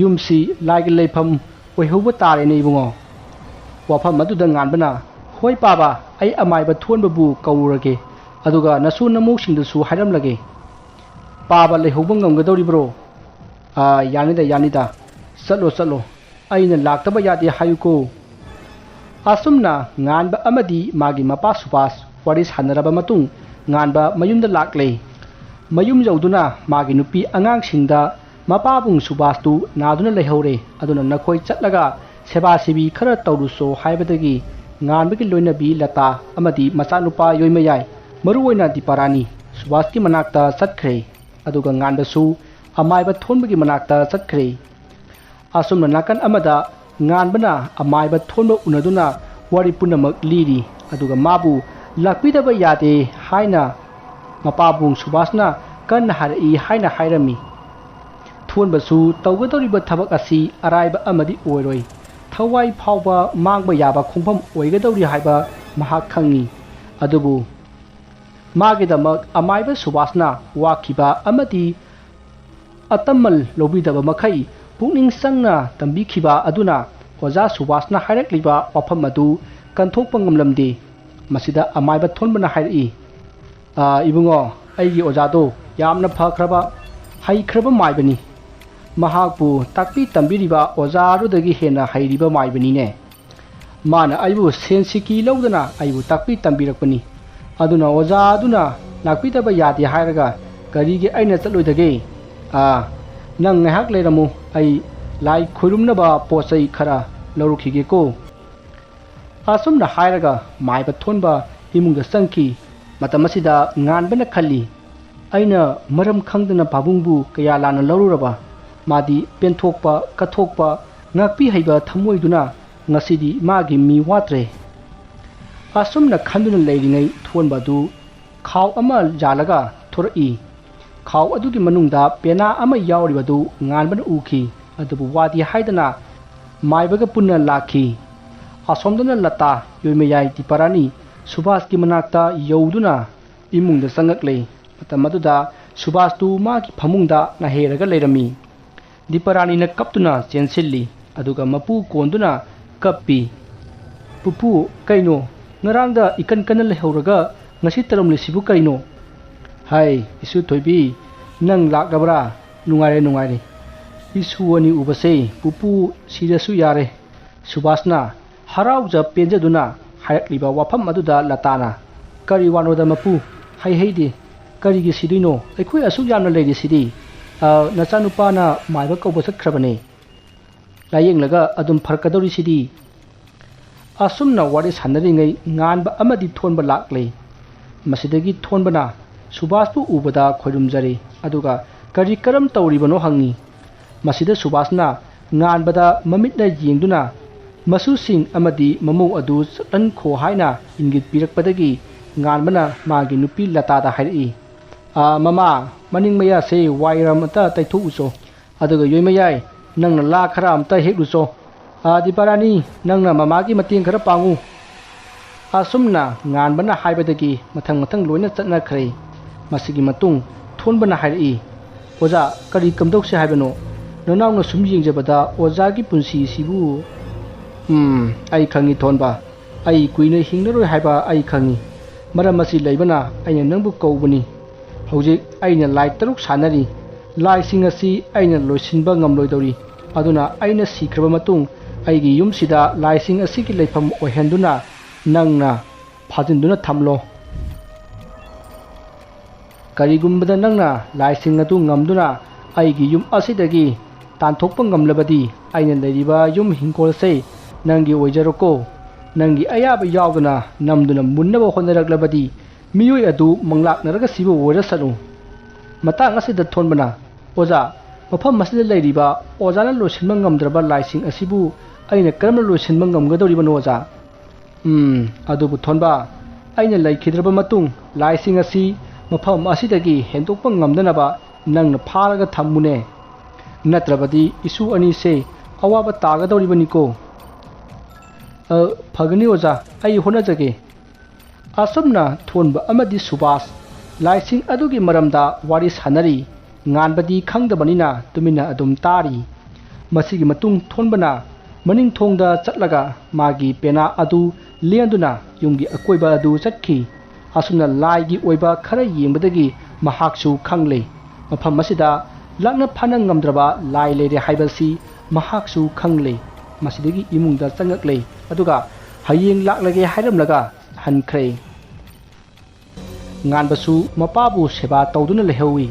ꯌꯨꯝꯁꯤ ꯂꯥꯏꯒꯤ ꯂꯩꯐꯝ ꯑꯣꯏꯍꯧꯕ ꯇꯥꯔꯦꯅꯦ ꯏꯕꯨꯡꯉꯣ꯫ ꯋꯥꯐꯝ ꯑꯗꯨꯗ ꯉꯥꯟꯕꯅ, "ꯍꯣꯏ ꯄꯥꯕ, ꯑꯩ ꯑꯃꯥꯏꯕ ꯊꯣꯟꯕꯕꯨ ꯀꯧꯔꯨꯔꯒꯦ, ꯑꯗꯨꯒ ꯅꯁꯨ ꯅꯃꯧꯁꯤꯡꯗꯁꯨ ꯍꯥꯏꯔꯝꯂꯒꯦ꯫ ꯄꯥꯕ ꯂꯩꯍꯧꯕ ꯉꯝꯒꯗꯧꯔꯤꯕ꯭ꯔꯣ?" "ꯑꯥ, ꯌꯥꯅꯤꯗ, ꯌꯥꯅꯤꯗ꯫ ꯆꯠꯂꯣ, ꯆꯠꯂꯣ꯫ ꯑꯩꯅ ꯂꯥꯛꯇꯕ ꯌꯥꯗꯦ ꯍꯥꯏꯌꯨꯀꯣ꯫" ꯑꯁꯨꯝꯅ ꯉꯥꯟꯕ ꯑꯃꯗꯤ ꯃꯥꯒꯤ ꯃꯄꯥ ꯁꯨꯕꯥꯁ ꯋꯥꯔꯤ ꯁꯥꯟꯅꯔꯕ ꯃꯇꯨꯡ, ꯉꯥꯟꯕ ꯃꯌꯨꯝꯗ ꯂꯥꯛꯂꯦ꯫ ꯃꯌꯨꯝ ꯌꯧꯗꯨꯅ ꯃꯥꯒꯤ ꯅꯨꯄꯤ ꯑꯉꯥꯡꯁꯤꯡꯗ, "ꯃꯄꯥꯕꯨꯡ ꯁꯨꯕꯥꯁꯇꯨ ꯅꯥꯗꯨꯅ ꯂꯩꯍꯧꯔꯦ, ꯑꯗꯨꯅ ꯅꯈꯣꯏ ꯆꯠꯂꯒ ꯁꯦꯕꯥ ꯁꯦꯕꯤ ꯈꯔ ꯇꯧꯔꯨꯆꯣ" ꯍꯥꯏꯕꯗꯒꯤ, ꯉꯥꯟꯕꯒꯤ ꯂꯣꯏꯅꯕꯤ ꯂꯇꯥ ꯑꯃꯗꯤ ꯃꯆꯥꯅꯨꯄꯥ ꯌꯣꯏꯃꯌꯥꯏ, ꯃꯔꯨꯑꯣꯏꯅ ꯗꯤꯄꯥꯔꯥꯅꯤ, ꯁꯨꯕꯥꯁꯀꯤ ꯃꯅꯥꯛꯇ ꯆꯠꯈ꯭ꯔꯦ꯫ ꯑꯗꯨꯒ ꯉꯥꯟꯕꯁꯨ ꯑꯃꯥꯏꯕ ꯊꯣꯟꯕꯒꯤ ꯃꯅꯥꯛꯇ ꯆꯠꯈ꯭ꯔꯦ꯫ ꯑꯁꯨꯝꯅ ꯅꯥꯀꯟ ꯑꯃꯗ ꯉꯥꯟꯕꯅ ꯑꯃꯥꯏꯕ ꯊꯣꯟꯕ ꯎꯅꯗꯨꯅ ꯋꯥꯔꯤ ꯄꯨꯝꯅꯃꯛ ꯂꯤꯔꯤ꯫ ꯑꯗꯨꯒ ꯃꯥꯕꯨ ꯂꯥꯛꯄꯤꯗꯕ ꯌꯥꯗꯦ ꯍꯥꯏꯅ ꯃꯄꯥꯕꯨꯡ ꯁꯨꯕꯥꯁꯅ ꯀꯟꯅ ꯍꯥꯏꯔꯛꯏ ꯍꯥꯏꯅ ꯍꯥꯏꯔꯝꯃꯤ꯫ ꯊꯣꯟꯕꯁꯨ ꯇꯧꯒꯗꯧꯔꯤꯕ ꯊꯕꯛ ꯑꯁꯤ ꯑꯔꯥꯏꯕ ꯑꯃꯗꯤ ꯑꯣꯏꯔꯣꯏ꯫ ꯊꯋꯥꯏ ꯐꯥꯎꯕ ꯃꯥꯡꯕ ꯌꯥꯕ ꯈꯣꯡꯐꯝ ꯑꯣꯏꯒꯗꯧꯔꯤ ꯍꯥꯏꯕ ꯃꯍꯥꯛ ꯈꯪꯏ꯫ ꯑꯗꯨꯕꯨ ꯃꯥꯒꯤꯗꯃꯛ ꯑꯃꯥꯏꯕ ꯁꯨꯕꯥꯁꯅ ꯋꯥꯈꯤꯕ ꯑꯃꯗꯤ ꯑꯇꯝꯃꯜ ꯂꯧꯕꯤꯗꯕ ꯃꯈꯩ ꯄꯨꯛꯅꯤꯡ ꯆꯪꯅ ꯇꯝꯕꯤꯈꯤꯕ ꯑꯗꯨꯅ ꯑꯣꯖꯥ ꯁꯨꯕꯥꯁꯅ ꯍꯥꯏꯔꯛꯂꯤꯕ ꯋꯥꯐꯝ ꯑꯗꯨ ꯀꯟꯊꯣꯛꯄ ꯉꯝꯂꯝꯗꯦ꯫ ꯃꯁꯤꯗ ꯑꯃꯥꯏꯕ ꯊꯣꯟꯕꯅ ꯍꯥꯏꯔꯛꯏ, "ꯑꯥ, ꯏꯕꯨꯡꯉꯣ, ꯑꯩꯒꯤ ꯑꯣꯖꯥꯗꯣ ꯌꯥꯝꯅ ꯐꯈ꯭ꯔꯕ, ꯍꯩꯈ꯭ꯔꯕ ꯃꯥꯏꯕꯅꯤ꯫ ꯃꯍꯥꯛꯄꯨ ꯇꯥꯛꯄꯤ ꯇꯝꯕꯤꯔꯤꯕ ꯑꯣꯖꯥ ꯑꯗꯨꯗꯒꯤ ꯍꯦꯟꯅ ꯍꯩꯔꯤꯕ ꯃꯥꯏꯕꯅꯤꯅꯦ꯫ ꯃꯥꯅ ꯑꯩꯕꯨ ꯁꯦꯟ ꯁꯤꯀꯤ ꯂꯧꯗꯅ ꯑꯩꯕꯨ ꯇꯥꯛꯄꯤ ꯇꯝꯕꯤꯔꯛꯄꯅꯤ꯫ ꯑꯗꯨꯅ ꯑꯣꯖꯥ ꯑꯗꯨꯅ ꯂꯥꯛꯄꯤꯗꯕ ꯌꯥꯗꯦ ꯍꯥꯏꯔꯒ ꯀꯔꯤꯒꯤ ꯑꯩꯅ ꯆꯠꯂꯣꯏꯗꯒꯦ? ꯑꯥ, ꯅꯪ ꯉꯥꯏꯍꯥꯛ ꯂꯩꯔꯝꯃꯨ, ꯑꯩ ꯂꯥꯏ ꯈꯣꯏꯔꯨꯝꯅꯕ ꯄꯣꯠ ꯆꯩ ꯈꯔ ꯂꯧꯔꯨꯈꯤꯒꯦꯀꯣ꯫ ꯑꯁꯨꯝꯅ ꯍꯥꯏꯔꯒ ꯃꯥꯏꯕ ꯊꯣꯟꯕ ꯏꯃꯨꯡꯗ ꯆꯪꯈꯤ꯫ ꯃꯇꯝ ꯑꯁꯤꯗ ꯉꯥꯟꯕꯅ ꯈꯜꯂꯤ, "ꯑꯩꯅ ꯃꯔꯝ ꯈꯪꯗꯅ ꯄꯥꯕꯨꯡꯕꯨ ꯀꯌꯥ ꯂꯥꯟꯅ ꯂꯧꯔꯨꯔꯕ? ꯃꯥꯗꯤ ꯄꯦꯟꯊꯣꯛꯄ, ꯀꯠꯊꯣꯛꯄ, ꯉꯥꯛꯄꯤ ꯍꯩꯕ ꯊꯃꯣꯏꯗꯨꯅ ꯉꯁꯤꯗꯤ ꯃꯥꯒꯤ ꯃꯤ ꯋꯥꯠꯇ꯭ꯔꯦ"꯫ ꯑꯁꯨꯝꯅ ꯈꯟꯗꯨꯅ ꯂꯩꯔꯤꯉꯩ ꯊꯣꯟꯕ ꯑꯗꯨ ꯈꯥꯎ ꯑꯃ ꯌꯥꯜꯂꯒ ꯊꯣꯔꯛꯏ꯫ ꯈꯥꯎ ꯑꯗꯨꯒꯤ ꯃꯅꯨꯡꯗ ꯄꯦꯅꯥ ꯑꯃ ꯌꯥꯎꯔꯤꯕꯗꯨ ꯉꯥꯟꯕꯅ ꯎꯈꯤ꯫ ꯑꯗꯨꯕꯨ ꯋꯥꯗꯤ ꯍꯥꯏꯗꯅ ꯃꯥꯏꯕꯒ ꯄꯨꯟꯅ ꯂꯥꯛꯈꯤ꯫ ꯑꯁꯣꯝꯗꯅ ꯂꯇꯥ, ꯌꯣꯏꯃꯌꯥꯏ ꯗꯤꯄꯥꯔꯥꯅꯤ ꯁꯨꯕꯥꯁꯀꯤ ꯃꯅꯥꯛꯇ ꯌꯧꯗꯨꯅ ꯏꯃꯨꯡꯗ ꯆꯪꯉꯛꯂꯦ꯫ ꯃꯇꯝ ꯑꯗꯨꯗ ꯁꯨꯕꯥꯁꯇꯨ ꯃꯥꯒꯤ ꯐꯃꯨꯡꯗ ꯅꯥꯍꯦꯔꯒ ꯂꯩꯔꯝꯃꯤ꯫ ꯗꯤꯄꯥꯔꯥꯅꯤꯅ ꯀꯞꯇꯨꯅ ꯆꯦꯟꯁꯤꯜꯂꯤ, ꯑꯗꯨꯒ ꯃꯄꯨ ꯀꯣꯟꯗꯨꯅ ꯀꯞꯄꯤ꯫ "ꯄꯨꯄꯨ, ꯀꯩꯅꯣ? ꯉꯔꯥꯡꯗ ꯏꯀꯟ ꯀꯟꯅ ꯂꯩꯍꯧꯔꯒ ꯉꯁꯤ ꯇꯧꯔꯝꯂꯤꯁꯤꯕꯨ ꯀꯩꯅꯣ?" "ꯍꯥꯏ, ꯏꯁꯨ ꯊꯣꯏꯕꯤ, ꯅꯪ ꯂꯥꯛꯂꯕ꯭ꯔꯥ? ꯅꯨꯡꯉꯥꯏꯔꯦ, ꯅꯨꯡꯉꯥꯏꯔꯦ꯫ ꯏꯁꯨ ꯑꯅꯤ ꯎꯕꯁꯦ ꯄꯨꯄꯨ ꯁꯤꯔꯁꯨ ꯌꯥꯔꯦ"꯫ ꯁꯨꯕꯥꯁꯅ ꯍꯔꯥꯎꯖ ꯄꯦꯟꯖꯗꯨꯅ ꯍꯥꯏꯔꯛꯂꯤꯕ ꯋꯥꯐꯝ ꯑꯗꯨꯗ ꯂꯇꯥꯅ, "ꯀꯔꯤ ꯋꯥꯅꯣꯗ ꯃꯄꯨ? ꯍꯩ ꯍꯩꯗꯦ꯫ ꯀꯔꯤꯒꯤ ꯁꯤꯗꯣꯏꯅꯣ? ꯑꯩꯈꯣꯏ ꯑꯁꯨꯛ ꯌꯥꯝꯅ ꯂꯩꯔꯤꯁꯤꯗꯤ꯫ ꯑ, ꯅꯆꯥꯅꯨꯄꯥꯅ ꯃꯥꯏꯕ ꯀꯧꯕ ꯆꯠꯈ꯭ꯔꯕꯅꯦ꯫ ꯂꯥꯌꯦꯡꯂꯒ ꯑꯗꯨꯝ ꯐꯔꯛꯀꯗꯧꯔꯤꯁꯤꯗꯤ"꯫ ꯑꯁꯨꯝꯅ ꯋꯥꯔꯤ ꯁꯥꯟꯅꯔꯤꯉꯩ ꯉꯥꯟꯕ ꯑꯃꯗꯤ ꯊꯣꯟꯕ ꯂꯥꯛꯂꯦ꯫ ꯃꯁꯤꯗꯒꯤ ꯊꯣꯟꯕꯅ ꯁꯨꯕꯥꯁꯄꯨ ꯎꯕꯗ ꯈꯣꯏꯔꯨꯝꯖꯔꯦ, ꯑꯗꯨꯒ "ꯀꯔꯤ ꯀꯔꯝ ꯇꯧꯔꯤꯕꯅꯣ?" ꯍꯪꯉꯤ꯫ ꯃꯁꯤꯗ ꯁꯨꯕꯥꯁꯅ ꯉꯥꯟꯕꯗ ꯃꯃꯤꯠꯅ ꯌꯦꯡꯗꯨꯅ ꯃꯁꯨꯁꯤꯡ ꯑꯃꯗꯤ ꯃꯃꯧ ꯑꯗꯨ ꯆꯠꯍꯟꯈꯣ ꯍꯥꯏꯅ ꯏꯪꯒꯤꯠ ꯄꯤꯔꯛꯄꯗꯒꯤ ꯉꯥꯟꯕꯅ ꯃꯥꯒꯤ ꯅꯨꯄꯤ ꯂꯇꯥꯗ ꯍꯥꯏꯔꯛꯏ, "ꯑꯥ, ꯃꯃꯥ, ꯃꯅꯤꯡ ꯃꯌꯥꯁꯦ ꯋꯥꯏꯔꯝ ꯑꯝꯇ ꯇꯩꯊꯣꯛꯎꯆꯣ꯫ ꯑꯗꯨꯒ ꯌꯣꯏꯃꯌꯥꯏ, ꯅꯪꯅ ꯂꯥ ꯈꯔ ꯑꯝꯇ ꯍꯦꯛꯂꯨꯆꯣ꯫ ꯑꯥ, ꯗꯤꯄꯥꯔꯥꯅꯤ, ꯅꯪꯅ ꯃꯃꯥꯒꯤ ꯃꯇꯦꯡ ꯈꯔ ꯄꯥꯡꯉꯨ"꯫ ꯑꯁꯨꯝꯅ ꯉꯥꯟꯕꯅ ꯍꯥꯏꯕꯗꯒꯤ ꯃꯊꯪ ꯃꯊꯪ ꯂꯣꯏꯅ ꯆꯠꯅꯈ꯭ꯔꯦ꯫ ꯃꯁꯤꯒꯤ ꯃꯇꯨꯡ ꯊꯣꯟꯕꯅ ꯍꯥꯏꯔꯛꯏ, "ꯑꯣꯖꯥ, ꯀꯔꯤ ꯀꯝꯗꯧꯁꯦ ꯍꯥꯏꯕꯅꯣ? ꯅꯅꯥꯎꯅ ꯁꯨꯝ ꯌꯦꯡꯖꯕꯗ ꯑꯣꯖꯥꯒꯤ ꯄꯨꯟꯁꯤꯁꯤꯕꯨ"꯫ "ꯎꯝ, ꯑꯩ ꯈꯪꯉꯤ ꯊꯣꯟꯕ꯫ ꯑꯩ ꯀꯨꯏꯅ ꯍꯤꯡꯂꯔꯣꯏ ꯍꯥꯏꯕ ꯑꯩ ꯈꯪꯉꯤ꯫ ꯃꯔꯝ ꯑꯁꯤ ꯂꯩꯕꯅ ꯑꯩꯅ ꯅꯪꯕꯨ ꯀꯧꯕꯅꯤ꯫ ꯍꯧꯖꯤꯛ ꯑꯩꯅ ꯂꯥꯏ ꯇꯔꯨꯛ ꯁꯥꯟꯅꯔꯤ꯫ ꯂꯥꯏꯁꯤꯡ ꯑꯁꯤ ꯑꯩꯅ ꯂꯣꯏꯁꯤꯟꯕ ꯉꯝꯂꯣꯏꯗꯧꯔꯤ꯫ ꯑꯗꯨꯅ ꯑꯩꯅ ꯁꯤꯈ꯭ꯔꯕ ꯃꯇꯨꯡ ꯑꯩꯒꯤ ꯌꯨꯝꯁꯤꯗ ꯂꯥꯏꯁꯤꯡ ꯑꯁꯤꯒꯤ ꯂꯩꯐꯝ ꯑꯣꯏꯍꯟꯗꯨꯅ ꯅꯪꯅ ꯐꯥꯖꯤꯟꯗꯨꯅ ꯊꯝꯂꯣ꯫ ꯀꯔꯤꯒꯨꯝꯕꯗ ꯅꯪꯅ ꯂꯥꯏꯁꯤꯡ ꯑꯗꯨ ꯉꯝꯗꯨꯅ ꯑꯩꯒꯤ ꯌꯨꯝ ꯑꯁꯤꯗꯒꯤ ꯇꯥꯟꯊꯣꯛꯄ ꯉꯝꯂꯕꯗꯤ, ꯑꯩꯅ ꯂꯩꯔꯤꯕ ꯌꯨꯝ ꯍꯤꯡꯈꯣꯜꯁꯦ ꯅꯪꯒꯤ ꯑꯣꯏꯖꯔꯣꯀꯣ꯫ ꯅꯪꯒꯤ ꯑꯌꯥꯕ ꯌꯥꯎꯗꯅ ꯅꯝꯗꯨꯅ ꯃꯨꯟꯅꯕ ꯍꯣꯠꯅꯔꯛꯂꯕꯗꯤ, ꯃꯤꯑꯣꯏ ꯑꯗꯨ ꯃꯪꯂꯥꯛꯅꯔꯒ ꯁꯤꯕ ꯑꯣꯏꯔꯁꯅꯨ꯫ ꯃꯇꯥꯡ ꯑꯁꯤꯗ ꯊꯣꯟꯕꯅ, "ꯑꯣꯖꯥ, ꯃꯐꯝ ꯑꯁꯤꯗ ꯂꯩꯔꯤꯕ ꯑꯣꯖꯥꯅ ꯂꯣꯏꯁꯤꯟꯕ ꯉꯝꯗ꯭ꯔꯕ ꯂꯥꯏꯁꯤꯡ ꯑꯁꯤꯕꯨ ꯑꯩꯅ ꯀꯔꯝꯅ ꯂꯣꯏꯁꯤꯟꯕ ꯉꯝꯒꯗꯧꯔꯤꯕꯅꯣ, ꯑꯣꯖꯥ?" "ꯎꯝ, ꯑꯗꯨꯕꯨ ꯊꯣꯟꯕ, ꯑꯩꯅ ꯂꯩꯈꯤꯗ꯭ꯔꯕ ꯃꯇꯨꯡ ꯂꯥꯏꯁꯤꯡ ꯑꯁꯤ ꯃꯐꯝ ꯑꯁꯤꯗꯒꯤ ꯍꯦꯟꯗꯣꯛꯄ ꯉꯝꯗꯅꯕ ꯅꯪꯅ ꯐꯥꯔꯒ ꯊꯝꯃꯨꯅꯦ꯫ ꯅꯠꯇ꯭ꯔꯕꯗꯤ ꯏꯁꯨ ꯑꯅꯤꯁꯦ ꯑꯋꯥꯕ ꯇꯥꯒꯗꯧꯔꯤꯕꯅꯤꯀꯣ꯫" "ꯑ, ꯐꯒꯅꯤ ꯑꯣꯖꯥ, ꯑꯩ ꯍꯣꯠꯅꯖꯒꯦ꯫" ꯑꯁꯨꯝꯅ ꯊꯣꯟꯕ ꯑꯃꯗꯤ ꯁꯨꯕꯥꯁ ꯂꯥꯏꯁꯤꯡ ꯑꯗꯨꯒꯤ ꯃꯔꯝꯗ ꯋꯥꯔꯤ ꯁꯥꯟꯅꯔꯤ꯫ ꯉꯥꯟꯕꯗꯤ ꯈꯪꯗꯕꯅꯤꯅ ꯇꯨꯃꯤꯟꯅ ꯑꯗꯨꯝ ꯇꯥꯔꯤ꯫ ꯃꯁꯤꯒꯤ ꯃꯇꯨꯡ ꯊꯣꯟꯕꯅ ꯃꯅꯤꯡ ꯊꯣꯡꯗ ꯆꯠꯂꯒ ꯃꯥꯒꯤ ꯄꯦꯅꯥ ꯑꯗꯨ ꯂꯦꯟꯗꯨꯅ ꯌꯨꯝꯒꯤ ꯑꯀꯣꯏꯕ ꯑꯗꯨ ꯆꯠꯈꯤ꯫ ꯑꯁꯨꯝꯅ ꯂꯥꯏꯒꯤ ꯑꯣꯏꯕ ꯈꯔ ꯌꯦꯡꯕꯗꯒꯤ ꯃꯍꯥꯛꯁꯨ ꯈꯪꯂꯦ꯫ ꯃꯐꯝ ꯑꯁꯤꯗ ꯂꯥꯛꯅ ꯐꯥꯅ ꯉꯝꯗ꯭ꯔꯕ ꯂꯥꯏ ꯂꯩꯔꯦ ꯍꯥꯏꯕꯁꯤ ꯃꯍꯥꯛꯁꯨ ꯈꯪꯂꯦ꯫ ꯃꯁꯤꯗꯒꯤ ꯏꯃꯨꯡꯗ ꯆꯪꯉꯛꯂꯦ꯫ ꯑꯗꯨꯒ ꯍꯌꯦꯡ ꯂꯥꯛꯂꯒꯦ ꯍꯥꯏꯔꯝꯂꯒ ꯍꯟꯈ꯭ꯔꯦ꯫ ꯉꯥꯟꯕꯁꯨ ꯃꯄꯥꯕꯨ ꯁꯦꯕꯥ ꯇꯧꯗꯨꯅ ꯂꯩꯍꯧꯏ꯫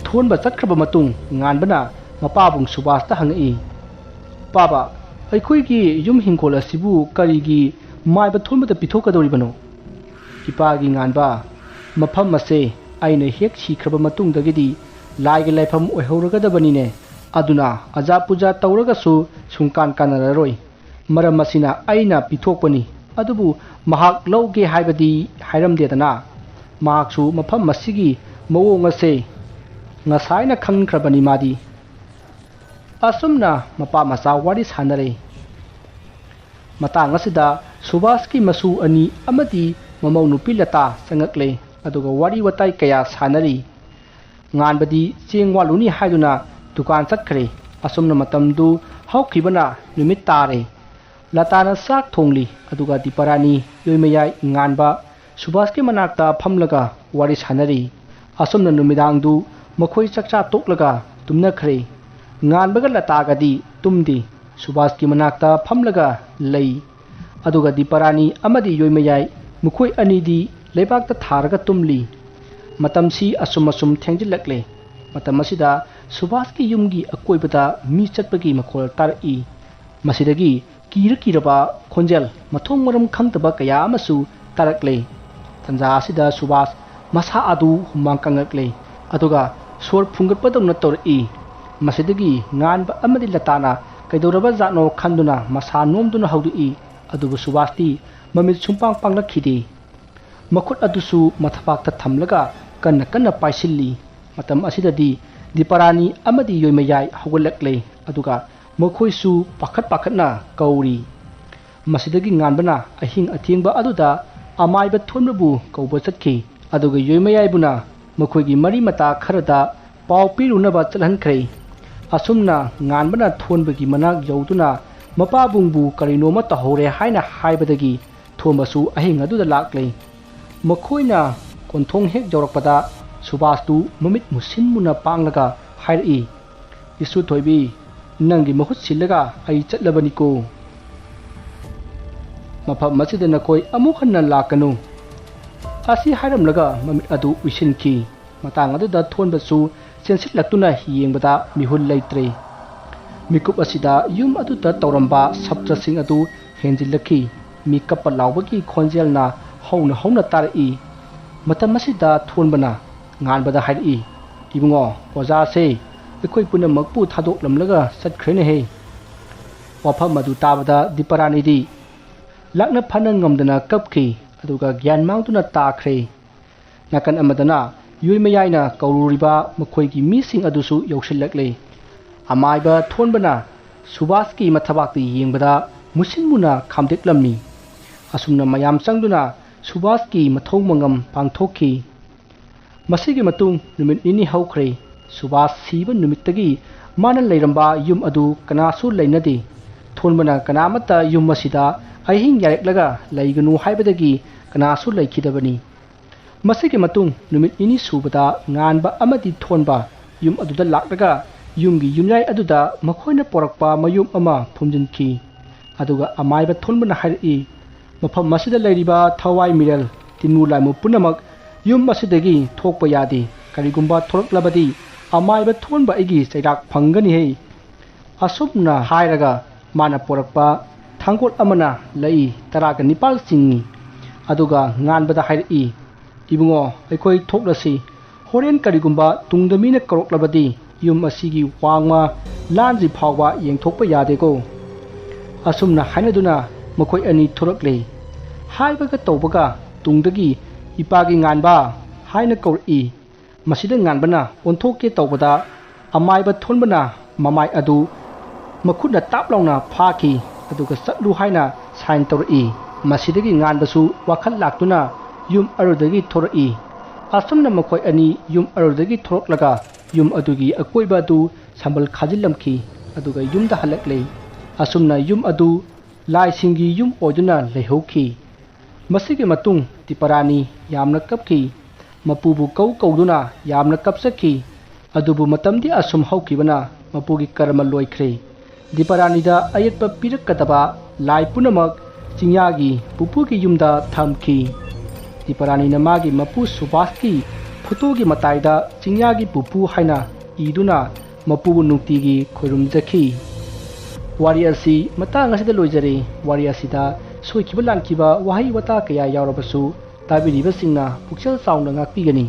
ꯊꯣꯟꯕ ꯆꯠꯈ꯭ꯔꯕ ꯃꯇꯨꯡ ꯉꯥꯟꯕꯅ ꯃꯄꯥꯕꯨꯡ ꯁꯨꯕꯥꯁꯇ ꯍꯪꯉꯛꯏ, "ꯄꯥꯕ, ꯑꯩꯈꯣꯏꯒꯤ ꯌꯨꯝ ꯍꯤꯡꯒꯣꯜ ꯑꯁꯤꯕꯨ ꯀꯔꯤꯒꯤ ꯃꯥꯏꯕ ꯊꯣꯟꯕꯗ ꯄꯤꯊꯣꯛꯀꯗꯧꯔꯤꯕꯅꯣ?" "ꯏꯄꯥꯒꯤ ꯉꯥꯟꯕ, ꯃꯐꯝ ꯑꯁꯦ ꯑꯩꯅ ꯍꯦꯛ ꯁꯤꯈ꯭ꯔꯕ ꯃꯇꯨꯡꯗꯒꯤꯗꯤ ꯂꯥꯏꯒꯤ ꯂꯥꯏꯐꯝ ꯑꯣꯏꯍꯧꯔꯒꯗꯕꯅꯤꯅꯦ꯫ ꯑꯗꯨꯅ ꯑꯖꯥ ꯄꯨꯖꯥ ꯇꯧꯔꯒꯁꯨ ꯁꯨꯡꯀꯥꯟ ꯀꯥꯟꯅꯔꯔꯣꯏ꯫ ꯃꯔꯝ ꯑꯁꯤꯅ ꯑꯩꯅ ꯄꯤꯊꯣꯛꯄꯅꯤ꯫ ꯑꯗꯨꯕꯨ ꯃꯍꯥꯛ ꯂꯧꯒꯦ ꯍꯥꯏꯕꯗꯤ ꯍꯥꯏꯔꯝꯗꯦꯗꯅ꯫ ꯃꯍꯥꯛꯁꯨ ꯃꯐꯝ ꯑꯁꯤꯒꯤ ꯃꯑꯣꯡ ꯑꯁꯦ ꯉꯁꯥꯏꯅ ꯈꯪꯈ꯭ꯔꯕꯅꯤ ꯃꯥꯗꯤ꯫" ꯑꯁꯨꯝꯅ ꯃꯄꯥ ꯃꯆꯥ ꯋꯥꯔꯤ ꯁꯥꯟꯅꯔꯦ꯫ ꯃꯇꯥꯡ ꯑꯁꯤꯗ ꯁꯨꯕꯥꯁꯀꯤ ꯃꯁꯨ ꯑꯅꯤ ꯑꯃꯗꯤ ꯃꯃꯧ ꯅꯨꯄꯤ ꯂꯇꯥ ꯆꯪꯉꯛꯂꯦ꯫ ꯑꯗꯨꯒ ꯋꯥꯔꯤ ꯋꯥꯇꯥꯏ ꯀꯌꯥ ꯁꯥꯟꯅꯔꯤ꯫ ꯉꯥꯟꯕꯗꯤ ꯆꯦꯡ ꯋꯥꯠꯂꯨꯅꯤ ꯍꯥꯏꯗꯨꯅ ꯗꯨꯀꯥꯟ ꯆꯠꯈ꯭ꯔꯦ꯫ ꯑꯁꯨꯝꯅ ꯃꯇꯝꯗꯨ ꯍꯧꯈꯤꯕꯅ ꯅꯨꯃꯤꯠ ꯇꯥꯔꯦ꯫ ꯂꯇꯥꯅ ꯆꯥꯛ ꯊꯣꯡꯂꯤ, ꯑꯗꯨꯒ ꯗꯤꯄꯥꯔꯥꯅꯤ, ꯂꯣꯏꯃꯌꯥꯏ, ꯉꯥꯟꯕ ꯁꯨꯕꯥꯁꯀꯤ ꯃꯅꯥꯛꯇ ꯐꯝꯂꯒ ꯋꯥꯔꯤ ꯁꯥꯟꯅꯔꯤ꯫ ꯑꯁꯨꯝꯅ ꯅꯨꯃꯤꯗꯥꯡꯗꯨ ꯃꯈꯣꯏ ꯆꯥꯛꯆꯥ ꯇꯣꯛꯂꯒ ꯇꯨꯝꯅꯈ꯭ꯔꯦ꯫ ꯉꯥꯟꯕꯒ ꯂꯇꯥꯒꯗꯤ ꯇꯨꯝꯗꯦ, ꯁꯨꯕꯥꯁꯀꯤ ꯃꯅꯥꯛꯇ ꯐꯝꯂꯒ ꯂꯩ꯫ ꯑꯗꯨꯒ ꯗꯤꯄꯥꯔꯥꯅꯤ ꯑꯃꯗꯤ ꯌꯣꯏꯃꯌꯥꯏ, ꯃꯈꯣꯏ ꯑꯅꯤꯗꯤ ꯂꯩꯕꯥꯛꯇ ꯊꯥꯔꯒ ꯇꯨꯝꯂꯤ꯫ ꯃꯇꯝꯁꯤ ꯑꯁꯨꯝ ꯑꯁꯨꯝ ꯊꯦꯡꯖꯤꯜꯂꯛꯂꯦ꯫ ꯃꯇꯝ ꯑꯁꯤꯗ ꯁꯨꯕꯥꯁꯀꯤ ꯌꯨꯝꯒꯤ ꯑꯀꯣꯏꯕꯗ ꯃꯤ ꯆꯠꯄꯒꯤ ꯃꯈꯣꯜ ꯇꯥꯔꯛꯏ꯫ ꯃꯁꯤꯗꯒꯤ ꯀꯤꯔ ꯀꯤꯔꯕ ꯈꯣꯟꯖꯦꯜ ꯃꯊꯣꯡ ꯃꯔꯝ ꯈꯪꯗꯕ ꯀꯌꯥ ꯑꯃꯁꯨ ꯇꯥꯔꯛꯂꯦ꯫ ꯇꯟꯖꯥ ꯑꯁꯤꯗ ꯁꯨꯕꯥꯁ ꯃꯁꯥ ꯑꯗꯨ ꯍꯨꯃꯥꯡ ꯀꯥꯡꯂꯛꯂꯦ, ꯑꯗꯨꯒ ꯁꯣꯔ ꯐꯨꯡꯒꯠꯄꯗꯧꯅ ꯇꯧꯔꯛꯏ꯫ ꯃꯁꯤꯗꯒꯤ ꯉꯥꯟꯕ ꯑꯃꯗꯤ ꯂꯇꯥꯅ ꯀꯩꯗꯧꯔꯕ ꯖꯥꯠꯅꯣ ꯈꯟꯗꯨꯅ ꯃꯁꯥ ꯅꯣꯝꯗꯨꯅ ꯍꯧꯗꯣꯛꯏ, ꯑꯗꯨꯕꯨ ꯁꯨꯕꯥꯁꯇꯤ ꯃꯃꯤꯠ ꯁꯨꯡꯄꯥꯡ ꯄꯥꯡꯂꯛꯈꯤꯗꯦ꯫ ꯃꯈꯨꯠ ꯑꯗꯨꯁꯨ ꯃꯊꯕꯥꯛꯇ ꯊꯝꯂꯒ ꯀꯟꯅ ꯀꯟꯅ ꯄꯥꯏꯁꯤꯜꯂꯤ꯫ ꯃꯇꯝ ꯑꯁꯤꯗꯗꯤ ꯗꯤꯄꯥꯔꯥꯅꯤ ꯑꯃꯗꯤ ꯌꯣꯏꯃꯌꯥꯏ ꯍꯧꯒꯠꯂꯛꯂꯦ, ꯑꯗꯨꯒ ꯃꯈꯣꯏꯁꯨ ꯄꯥꯈꯠ ꯄꯥꯈꯠꯅ ꯀꯧꯔꯤ꯫ ꯃꯁꯤꯗꯒꯤ ꯉꯥꯟꯕꯅ ꯑꯍꯤꯡ ꯑꯊꯦꯡꯕ ꯑꯗꯨꯗ ꯑꯃꯥꯏꯕ ꯊꯣꯟꯕꯕꯨ ꯀꯧꯕ ꯆꯠꯈꯤ, ꯑꯗꯨꯒ ꯌꯣꯏꯃꯌꯥꯏꯕꯨꯅ ꯃꯈꯣꯏꯒꯤ ꯃꯔꯤ ꯃꯇꯥ ꯈꯔꯗ ꯄꯥꯎ ꯄꯤꯔꯨꯅꯕ ꯆꯠꯍꯟꯈ꯭ꯔꯦ꯫ ꯑꯁꯨꯝꯅ ꯉꯥꯟꯕꯅ ꯊꯣꯟꯕꯒꯤ ꯃꯅꯥꯛ ꯌꯧꯗꯨꯅ ꯃꯄꯥꯕꯨꯡꯕꯨ ꯀꯔꯤꯅꯣꯃ ꯇꯧꯍꯧꯔꯦ ꯍꯥꯏꯅ ꯍꯥꯏꯕꯗꯒꯤ ꯊꯣꯟꯕꯁꯨ ꯑꯍꯤꯡ ꯑꯗꯨꯗ ꯂꯥꯛꯂꯦ꯫ ꯃꯈꯣꯏꯅ ꯀꯣꯟꯊꯣꯡ ꯍꯦꯛ ꯌꯧꯔꯛꯄꯗ ꯁꯨꯕꯥꯁꯇꯨ ꯃꯃꯤꯠ ꯃꯨꯁꯤꯟ ꯃꯨꯅ ꯄꯥꯡꯂꯒ ꯍꯥꯏꯔꯛꯏ, "ꯏꯁꯨ ꯊꯣꯏꯕꯤ, ꯅꯪꯒꯤ ꯃꯍꯨꯠ ꯁꯤꯜꯂꯒ ꯑꯩ ꯆꯠꯂꯕꯅꯤꯀꯣ꯫ ꯃꯐꯝ ꯑꯁꯤꯗ ꯅꯈꯣꯏ ꯑꯃꯨꯛ ꯍꯟꯅ ꯂꯥꯛꯀꯅꯨ"꯫ ꯑꯁꯤ ꯍꯥꯏꯔꯝꯂꯒ ꯃꯃꯤꯠ ꯑꯗꯨ ꯎꯏꯁꯤꯟꯈꯤ꯫ ꯃꯇꯥꯡ ꯑꯗꯨꯗ ꯊꯣꯟꯕꯁꯨ ꯆꯦꯟꯁꯤꯜꯂꯛꯇꯨꯅ ꯌꯦꯡꯕꯗ ꯃꯤꯍꯨꯜ ꯂꯩꯇ꯭ꯔꯦ꯫ ꯃꯤꯀꯨꯞ ꯑꯁꯤꯗ ꯌꯨꯝ ꯑꯗꯨꯗ ꯇꯧꯔꯝꯕ ꯁꯞꯇ꯭ꯔꯁꯤꯡ ꯑꯗꯨ ꯍꯦꯟꯖꯤꯜꯂꯛꯈꯤ꯫ ꯃꯤ ꯀꯞꯄ ꯂꯥꯎꯕꯒꯤ ꯈꯣꯟꯖꯦꯜꯅ ꯍꯧꯅ ꯍꯧꯅ ꯇꯥꯔꯛꯏ꯫ ꯃꯇꯝ ꯑꯁꯤꯗ ꯊꯣꯟꯕꯅ ꯉꯥꯟꯕꯗ ꯍꯥꯏꯔꯛꯏ, "ꯏꯕꯨꯡꯉꯣ, ꯑꯣꯖꯥꯁꯦ ꯑꯩꯈꯣꯏ ꯄꯨꯝꯅꯃꯛꯄꯨ ꯊꯥꯗꯣꯛꯂꯝꯂꯒ ꯆꯠꯈ꯭ꯔꯦꯅꯦꯍꯦ"꯫ ꯋꯥꯐꯝ ꯑꯗꯨ ꯇꯥꯕꯗ ꯗꯤꯄꯥꯔꯥꯅꯤꯗꯤ ꯂꯥꯛꯅ ꯐꯥꯅ ꯉꯝꯗꯅ ꯀꯞꯈꯤ, ꯑꯗꯨꯒ ꯒ꯭ꯌꯥꯟ ꯃꯥꯡꯗꯨꯅ ꯇꯥꯈ꯭ꯔꯦ꯫ ꯅꯥꯀꯟ ꯑꯃꯗꯅ ꯌꯣꯏꯃꯌꯥꯏꯅ ꯀꯧꯔꯨꯔꯤꯕ ꯃꯈꯣꯏꯒꯤ ꯃꯤꯁꯤꯡ ꯑꯗꯨꯁꯨ ꯌꯧꯁꯤꯜꯂꯛꯂꯦ꯫ ꯑꯃꯥꯏꯕ ꯊꯣꯟꯕꯅ ꯁꯨꯕꯥꯁꯀꯤ ꯃꯊꯕꯥꯛꯇ ꯌꯦꯡꯕꯗ ꯃꯨꯁꯤꯟ ꯃꯨꯅ ꯈꯥꯝꯗꯦꯛꯂꯝꯃꯤ꯫ ꯑꯁꯨꯝꯅ ꯃꯌꯥꯝ ꯆꯪꯗꯨꯅ ꯁꯨꯕꯥꯁꯀꯤ ꯃꯊꯧ ꯃꯉꯝ ꯄꯥꯡꯊꯣꯛꯈꯤ꯫ ꯃꯁꯤꯒꯤ ꯃꯇꯨꯡ ꯅꯨꯃꯤꯠ ꯅꯤꯅꯤ ꯍꯧꯈ꯭ꯔꯦ꯫ ꯁꯨꯕꯥꯁ ꯁꯤꯕ ꯅꯨꯃꯤꯠꯇꯒꯤ ꯃꯥꯅ ꯂꯩꯔꯝꯕ ꯌꯨꯝ ꯑꯗꯨ ꯀꯅꯥꯁꯨ ꯂꯩꯅꯗꯦ꯫ ꯊꯣꯟꯕꯅ ꯀꯅꯥꯃꯠꯇ ꯌꯨꯝ ꯑꯁꯤꯗ ꯑꯍꯤꯡ ꯌꯥꯔꯦꯛꯂꯒ ꯂꯩꯒꯅꯨ ꯍꯥꯏꯕꯗꯒꯤ ꯀꯅꯥꯁꯨ ꯂꯩꯈꯤꯗꯕꯅꯤ꯫ ꯃꯁꯤꯒꯤ ꯃꯇꯨꯡ ꯅꯨꯃꯤꯠ ꯅꯤꯅꯤ ꯁꯨꯕꯗ ꯉꯥꯟꯕ ꯑꯃꯗꯤ ꯊꯣꯟꯕ ꯌꯨꯝ ꯑꯗꯨꯗ ꯂꯥꯛꯂꯒ ꯌꯨꯝꯒꯤ ꯌꯨꯝꯌꯥꯏ ꯑꯗꯨꯗ ꯃꯈꯣꯏꯅ ꯄꯣꯔꯛꯄ ꯃꯌꯨꯝ ꯑꯃ ꯐꯨꯝꯖꯤꯟꯈꯤ꯫ ꯑꯗꯨꯒ ꯑꯃꯥꯏꯕ ꯊꯣꯟꯕꯅ ꯍꯥꯏꯔꯛꯏ, "ꯃꯐꯝ ꯑꯁꯤꯗ ꯂꯩꯔꯤꯕ ꯊꯋꯥꯏ ꯃꯤꯔꯦꯜ ꯇꯤꯟꯃꯨ ꯂꯥꯏꯃꯨ ꯄꯨꯝꯅꯃꯛ ꯌꯨꯝ ꯑꯁꯤꯗꯒꯤ ꯊꯣꯛꯄ ꯌꯥꯗꯦ꯫ ꯀꯔꯤꯒꯨꯝꯕ ꯊꯣꯔꯛꯂꯕꯗꯤ ꯑꯃꯥꯏꯕ ꯊꯣꯟꯕ ꯑꯩꯒꯤ ꯆꯩꯔꯥꯛ ꯐꯪꯒꯅꯤ ꯍꯦ!" ꯑꯁꯨꯝꯅ ꯍꯥꯏꯔꯒ ꯃꯥꯅ ꯄꯣꯔꯛꯄ ꯊꯥꯡꯒꯣꯜ ꯑꯃꯅ ꯂꯩ ꯇꯔꯥꯒ ꯅꯤꯄꯥꯜ ꯆꯤꯡꯏ꯫ ꯑꯗꯨꯒ ꯉꯥꯟꯕꯗ ꯍꯥꯏꯔꯛꯏ, "ꯏꯕꯨꯡꯉꯣ, ꯑꯩꯈꯣꯏ ꯊꯣꯛꯂꯁꯤ꯫ ꯍꯣꯔꯦꯟ ꯀꯔꯤꯒꯨꯝꯕ ꯇꯨꯡꯗ ꯃꯤꯅ ꯀꯧꯔꯛꯂꯕꯗꯤ ꯌꯨꯝ ꯑꯁꯤꯒꯤ ꯋꯥꯡꯃ ꯂꯥꯟꯗ꯭ꯔꯤ ꯐꯥꯎꯕ ꯌꯦꯡꯊꯣꯛꯄ ꯌꯥꯗꯦꯀꯣ?" ꯑꯁꯨꯝꯅ ꯍꯥꯏꯅꯗꯨꯅ ꯃꯈꯣꯏ ꯑꯅꯤ ꯊꯣꯔꯛꯂꯦ꯫ ꯍꯥꯏꯕꯒ ꯇꯧꯕꯒ ꯇꯨꯡꯗꯒꯤ "ꯏꯄꯥꯒꯤ ꯉꯥꯟꯕ" ꯍꯥꯏꯅ ꯀꯧꯔꯛꯏ꯫ ꯃꯁꯤꯗ ꯉꯥꯟꯕꯅ ꯑꯣꯟꯊꯣꯛꯀꯦ ꯇꯧꯕꯗ ꯑꯃꯥꯏꯕ ꯊꯣꯟꯕꯅ ꯃꯃꯥꯏ ꯑꯗꯨ ꯃꯈꯨꯠꯅ ꯇꯥꯞ ꯂꯥꯎꯅ ꯐꯥꯈꯤ꯫ ꯑꯗꯨꯒ "ꯆꯠꯂꯨ" ꯍꯥꯏꯅ ꯁꯥꯏꯟ ꯇꯧꯔꯛꯏ꯫ ꯃꯁꯤꯗꯒꯤ ꯉꯥꯟꯕꯁꯨ ꯋꯥꯈꯜ ꯂꯥꯛꯇꯨꯅ ꯌꯨꯝ ꯑꯗꯨꯗꯒꯤ ꯊꯣꯔꯛꯏ꯫ ꯑꯁꯨꯝꯅ ꯃꯈꯣꯏ ꯑꯅꯤ ꯌꯨꯝ ꯑꯗꯨꯗꯒꯤ ꯊꯣꯔꯛꯂꯒ ꯌꯨꯝ ꯑꯗꯨꯒꯤ ꯑꯀꯣꯏꯕ ꯑꯗꯨ ꯁꯝꯕꯜ ꯈꯥꯖꯤꯜꯂꯝꯈꯤ꯫ ꯑꯗꯨꯒ ꯌꯨꯝꯗ ꯍꯜꯂꯛꯂꯦ꯫ ꯑꯁꯨꯝꯅ ꯌꯨꯝ ꯑꯗꯨ ꯂꯥꯏꯁꯤꯡꯒꯤ ꯌꯨꯝ ꯑꯣꯏꯗꯨꯅ ꯂꯩꯍꯧꯈꯤ꯫ ꯃꯁꯤꯒꯤ ꯃꯇꯨꯡ ꯗꯤꯄꯥꯔꯥꯅꯤ ꯌꯥꯝꯅ ꯀꯞꯈꯤ꯫ ꯃꯄꯨꯕꯨ ꯀꯧ ꯀꯧꯗꯨꯅ ꯌꯥꯝꯅ ꯀꯞꯆꯈꯤ꯫ ꯑꯗꯨꯕꯨ ꯃꯇꯝꯗꯤ ꯑꯁꯨꯝ ꯍꯧꯈꯤꯕꯅ ꯃꯄꯨꯒꯤ ꯀꯔꯃ ꯂꯣꯏꯈ꯭ꯔꯦ꯫ ꯗꯤꯄꯥꯔꯥꯅꯤꯗ ꯑꯌꯦꯠꯄ ꯄꯤꯔꯛꯀꯗꯕ ꯂꯥꯏ ꯄꯨꯝꯅꯃꯛ ꯆꯤꯡꯌꯥꯒꯤ ꯄꯨꯄꯨꯒꯤ ꯌꯨꯝꯗ ꯊꯝꯈꯤ꯫ ꯗꯤꯄꯥꯔꯥꯅꯤꯅ ꯃꯥꯒꯤ ꯃꯄꯨ ꯁꯨꯕꯥꯁꯀꯤ ꯐꯣꯇꯣꯒꯤ ꯃꯇꯥꯏꯗ "ꯆꯤꯡꯌꯥꯒꯤ ꯄꯨꯄꯨ" ꯍꯥꯏꯅ ꯏꯗꯨꯅ ꯃꯄꯨꯕꯨ ꯅꯨꯡꯇꯤꯒꯤ ꯈꯣꯏꯔꯨꯝꯖꯈꯤ꯫ ꯋꯥꯔꯤ ꯑꯁꯤ ꯃꯇꯥꯡ ꯑꯁꯤꯗ ꯂꯣꯏꯖꯔꯦ꯫ ꯋꯥꯔꯤ ꯑꯁꯤꯗ ꯁꯣꯏꯈꯤꯕ ꯂꯥꯟꯈꯤꯕ ꯋꯥꯍꯩ ꯋꯥꯇꯥ ꯀꯌꯥ ꯌꯥꯎꯔꯕꯁꯨ ꯇꯥꯕꯤꯔꯤꯕꯁꯤꯡꯅ ꯄꯨꯛꯆꯦꯜ ꯆꯥꯎꯅ ꯉꯥꯛꯄꯤꯒꯅꯤ꯫